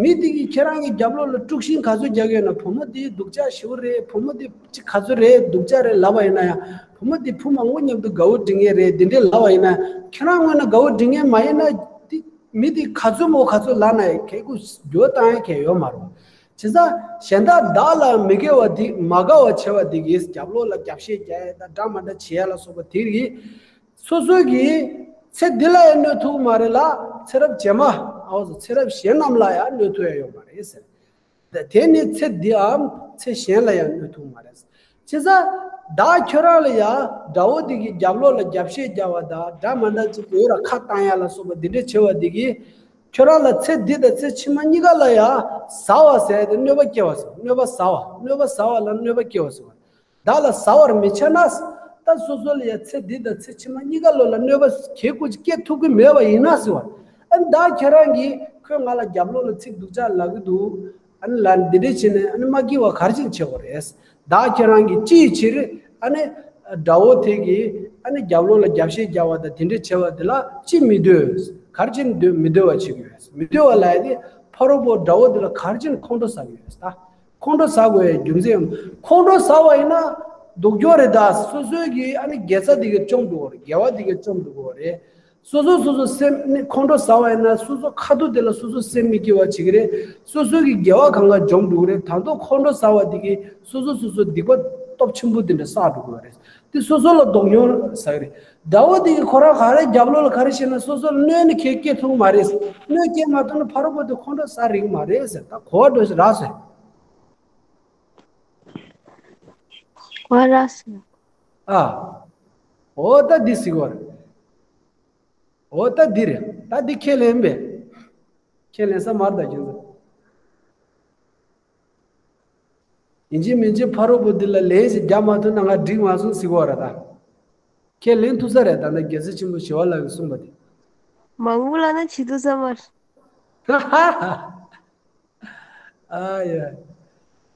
མི་དེ་གིས་ཁྱེད་རང་གི་རྒྱབ་ལོགས་ལ་དཀྲུག་ཤིང་ག་ཚོད་རྒྱག་གི་ཡོད་ན། བུ་མོ་དེ་སྡུག་ཅག་ཞེ་པོ་རེད། བུ་མོ་དེ་ཅི་ག་ཚོད་རེད། སྡུག་ཅག་རེད་ལབ་པ་ཡིན་ན་ཡང་། བུ་མོ་དེ་བུ་མང་པོ་མཉམ་དུ་དགའ་བོ་འགྲིག་མཁན་རེད། འདི་འདྲས་ལབ་པ་ཡིན་ན་ཁྱེད་རང་ངོས་ནས་དགའ་བོ་འགྲིག་མཁན་མ་ཡིན་ན། དེ་མི་དེ་ག་ཚོད་མོ་ག་ཚོད་ལབ་ན་ཡང་གལ་ཁུ་འགྱུར་བ་བཏང་ཡ་གལ་ཡོད་མ་རེད། བྱས་ཙང་གཞན་དག་བདག་ལ་མི་དགའ་བ་དེ་མ་དགའ་བ་བྱས་པ་དེ་གིས་རྒྱབ་ལོགས་ལ་རྒྱབ་བཤད་རྒྱག་ཡ་དང་འདྲ་མ་འདྲ་བྱེད་ཡ་ལ་སོགས་པ་དེ་གིས། སོ་སོ་གིས་ཚེ་འདི་ལ་ཡང་གནོད་ཐུབ་མ་རེད་ལ། ཚེ་རབས་རྗེས་མ་ཨའོ་ཚེ་རབས་གཞན་རྣམས་ལ་ཡང་གནོད་ཐུབ་ཡ་ཡོད་མ་རེད་ཟེར། དེ་ནི་ཚེ་འདིའམ་ཚེ་གཞན་ལ་ཡང་གནོད་ཐུབ་མ་རེད། བྱས་ཙང་བདག་ཁྱོད་རང་ལ་ཡང་དགྲ་བོ་དེ་གིས་རྒྱབ་ལོགས་ལ་རྒྱབ་བཤད་རྒྱག་པ་དང་འདྲ་མ་འདྲ་ཅིག་ཡོད་ར་ཁ་བཏང་ཡ་ལ་སོགས་པ་འདི་འདྲ་བྱེད་པ་དེ་གིས་ཁྱོད་རང་ལ་ཚེ་འདི་དང་ཚེ་ཕྱི་མ་གཉིས་ཀ་ལ་ཡང་ཟ་བ་ཟེར་ཡ་དེ་གནོད་པ་སྐྱེལ་བ་ཟེར། གནོད་པ་ཟ་བ། གནོད་པ་ཟ་བ་ལ་གནོད་པ་སྐྱེལ་བ་ཟེར་བ། བདག་ལ་ཟ་བར་མི་བྱ་ན། ད་སོ་སོ་ལ་ཡང་ཚེ་འདི་དང་ཚེ་ཕྱི་མ་གཉིས་ཀ་ལོ་ལ་གནོད་པ་གལ་ཁུ་ཅིག་སྐྱེ་ཐུབ་ཀྱི་མེད་པ་ཡིན་ན་ཟེར་བ། ཨ་ནི་བདག་ཁྱེད་རང་གིས་ཁོས་ང་ལ་རྒྱབ་ལོགས་ལ་ཚིག་སྡུག་ཅག་ལབ་ཀྱི་འདུག་ཨ་ནི་ལ་འདི་འདྲས་བྱས་ནས་ཨ་ནི་མ་སྐྱིད་པ་ག་རེ་བྱས་ནས་བྱེད་དགོས་རེད། བདག་ཁྱེད་རང་གིས་ཅིའི་ཕྱིར་ཨ་ནི་དགྲ་བོ་དེ་གིས་ཨ་ནི་རྒྱབ་ལོགས་ལ་རྒྱབ་བཤད་རྒྱག་པ་དང་དེ་འདྲས་བྱེད་པ་དེ་ལ་ཅི་མི་འདོད། ག་རེ་བྱས་ནས་འདོད་མི་འདོད་པ་བྱེད་ཀྱི་ཡོད། མི་འདོད་པ་ལབ་ཡ་དེ་ཕ་རོལ་པོ་དགྲ་བོ་དེ་ལ་ག་རེ་བྱས་ནས་ཁོང་ཁྲོ་ཟ་གི་ཡོད་ད། ཁོང་ཁྲོ་ཟ་དགོས་ཡའི་རྒྱུ་མཚན་ཡང་ཁོང་ཁྲོ་ཟ་བ་ཡིན་ན་སྡུག་གྱོག་རེད་ད། སོ་སོའི་གི་ཨ་ནི་དགེ་རྩ་དེ་ག་བཅོམ་འགྲོ་གི་རེད། དགེ་བ་དེ་ག་བཅོམ་འགྲོ་གི་རེད། སོ་སོ་སོ་སོ་སེམས་ནི་ཁོང་ཁྲོ་ཟ་བ་ཡིན་ན་སོ་སོ་ཁ་ཐུག་དེ་ལ་སོ་སོ་སེམས་མི་སྐྱིད་པ་བྱེད་ཀྱི་རེད། སོ་སོའི་གི་དགེ་བ་གང་ག་འཇོམས་འགྲོ་གི་རེད། ད་དུང་ཁོང་ཁྲོ་ཟ་བ་དེ་གིས་སོ་སོ་སོ་སོ་སྡིག་པ་སྟོབས་ཆེན་པོ་དེ་འདྲ་བསགས་འགྲོ་གི་རེད། དེ་སོ་སོ་ལ་སྡུག་གྱོག་ཟ་གི་རེད། དགྲ་བོ་དེ་གིས་ཁོ་རང་ག་རེ་རྒྱབ་ལོགས་ལ་ག་རེ་བྱས་ན་སོ་སོ་ལ་གནོད་ནི་གལ་སྐྱེ་ཐུབ་མ་རེད། གནོད་སྐྱེ་མ་ཐུབ་ན་ཕ་རོལ་པོ་དེ་ཁོང་ཁྲོ་ཟ་རིགས་མ་རེད་ཟེར། ད་གོ་བ་འགྲོ་ཟེར་ར་ཟེར། གོ་བ་ར་ཟེར། ཨ། འོ་ད་འདི་ཟེར་གོ་རེད། འོ་ད་འདི་རེད། ད་འདི་ཁས་ལེན་པས། ཁས་ལེན་ས་མར་ད་ཁྱེད་ཚོ། ཡིན་གཅིག་མིན་གཅིག་ཕ་རོལ་པོ་འདི་ལ་ལན་ཞིག་རྒྱག་མ་ཐུབ་ན་ང་འགྲིག་མ་སོང་ཟེར་གོ་ར་ད། ཁས་ལེན་ཐུབ་ས་རེད་ད་ནི་རྒྱལ་སྲས་ཆེན་པོ་ཞི་བ་ལྷ་གིས་གསུངས་པ་དེ། མང་པོ་ལ་ན་བྱེད་ཐུབ་ས་མ་རེད། ཨ་ཡ།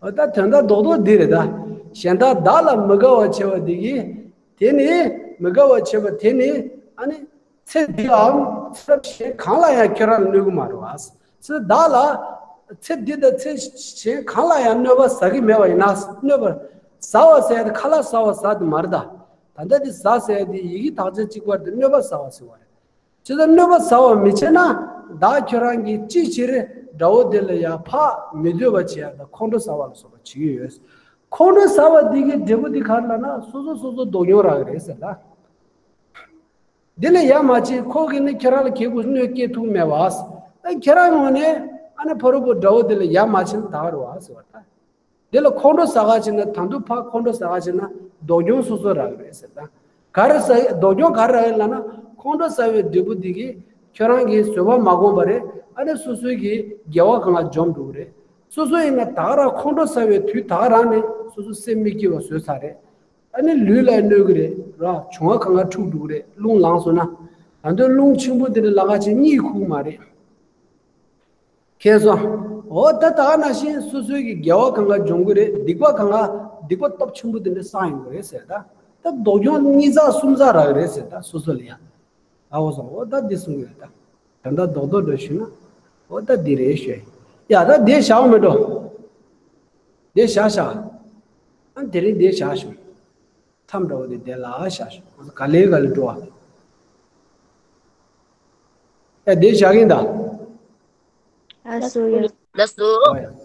འོ་ད་དོན་དག་རྡོག་རྡོག་འདི་རེད་ད། གཞན་དག་བདག་ལ་མི་དགའ་བ་བྱས་པ་འདི་གིས། དེ་ནི་མི་དགའ་བ་བྱས་པ་དེ་ནི་ཨ་ནི། ཚེ་འདིའམ་ཚེ་རབས་གཞན་གང་ལ་ཡང་ཁྱོད་རང་གནོད་ཀྱི་མ་རེད་བ། ཚེ་བདག་ལ། ཚེ་འདི་དང་ཚེ་གཞན་གང་ལ་ཡང་གནོད་པ་ཟ་གི་མེད་པ་ཡིན་ན་གནོད་པ། ཟ་བ་ཟེར་ཡ་དེ་ཁ་ལག་ཟ་བ་ཟ་དེ་མ་རེད་ད། ད་ལྟ་དེ་ཟ་ཟེར་ཡ་དེ་ཡི་གེ་དག་ཆ་གཅིག་པ་དེ་གནོད་པ་ཟ་བ་ཟེར་བ་རེད། ཇི་ལྟར་གནོད་པ་ཟ་བ་མི་བྱེད་ན། བདག་ཁྱོད་རང་གིས་ཅིའི་ཕྱིར་དགྲ་བོ་དེ་ལ་ཡང་ཕར་མི་འདོད་པ་བྱེད་ཡ་དང་ཁོང་ཁྲོ་ཟ་བ་ལ་སོགས་པ་བྱེད་ཀྱི་ཡོད། ཁོང་ཁྲོ་ཟ་བ་འདི་གི་འབྲས་བུ་འདི་ག་རེ་ལབ་ན་སོ་སོ་སོ་སོ་སྡུག་མྱོང་རག་གི་རེད་ཟེར་ད། འདི་ལ་ཡ་མ་བྱེད་ཁོ་གིས་ནི་ཁྱེད་རང་ལ་གེགས་དགོས་གནོད་སྐྱེལ་ཐུབ་མེད་བ། ཨ་ཁྱེད་རང་ངོས་ནས་ཨ་ནི་ཕ་རོལ་པོ་དགྲ་བོ་འདི་ལ་ཡ་མ་བྱེད་ན་ད་ག་རེད་བ་ཟེར་བ་ད། དེ་ལ་ཁོང་ཁྲོ་ཟ་ག་བྱེད་ན་ད་དུང་ཕར་ཁོང་ཁྲོ་ཟ་ག་བྱེད་ན་སྡུག་གྱོང་སོ་སོ་རག་གི་རེད་ཟེར་ད། ག་རེ་ཟ་སྡུག་གྱོང་ག་རེ་རག་གི་ལབ་ན་ཁོང་ཁྲོ་ཟ་བའི་འབྲས་བུ་འདི་གིས་ཁྱོད་རང་གིས་བཟོད་པ་མ་བསྒོམས་པ་རེད། ཨ་ནི་སོ་སོའི་གི་དགེ་བ་གང་ག་འཇོམས་འགྲོ་གི་རེད། སོ་སོ་ཡིན་ན་ད་ག་རང་ཁོང་ཁྲོ་ཟ་བའི་དུས་ད་ག་རང་ནས་སོ་སོ་སེམས་མི་སྐྱིད་པ་བཟོས་ཚར་རེད། ཨ་ནི་ལུས་ལ་གནོད་གི་རེད་ར། བྱུང་བ་གང་ག་འཁྲུགས་འགྲོ་གི་རེད། རླུང་ལངས་སོང་ན། ད་དུང་རླུང་ཆེན་པོ་འདི་ལ་ལ་ཁ་ཆེ་གཉིད་ཁུག་མ་རེད། མཁྱེན་སོང་། འོ་ད་ད་ག་ནང་བཞིན་སོ་སོའི་གི་དགེ་བ་གང་ག་འབྱུང་གི་རེད། སྡིག་པ་གང་ག་སྡིག་པ་སྟོབས་ཆེན་པོ་འདི་འདྲ་བསགས་ཡོང་གི་རེད་ཟེར་ད། ད་སྡུག་གྱོང་གཉིས་ཚག་གསུམ་ཚག་རག་གི་རེད་ཟེར་ད་སོ་སོ་ལ་ཡ། ཨ་འོ་སོང་འོ་ད་འདི་གསུང་གི་རེད་ད། ད་ལྟ་རྡོག་རྡོག་འདྲ་ཞུས་ན། འོ་ད་འདི་རེད་ཞུས། ཡ་ད་འདི་བཞག་མི་འགྲོ། འདི་བཞག་བཞག་ཨ་དེ་རིང་འདི་བཞག་ཞུ། མཚམས་འདྲ་བོ་དེ་དེ་ལ་བཞག་ཞུ། ག་ལེ་ག་ལེ་འགྲོ་བ། ཨེ་དེ་བཞག་གིན་ད། ལགས་སོ་ཡ། ལགས་སོ། ཨོ་ཡ།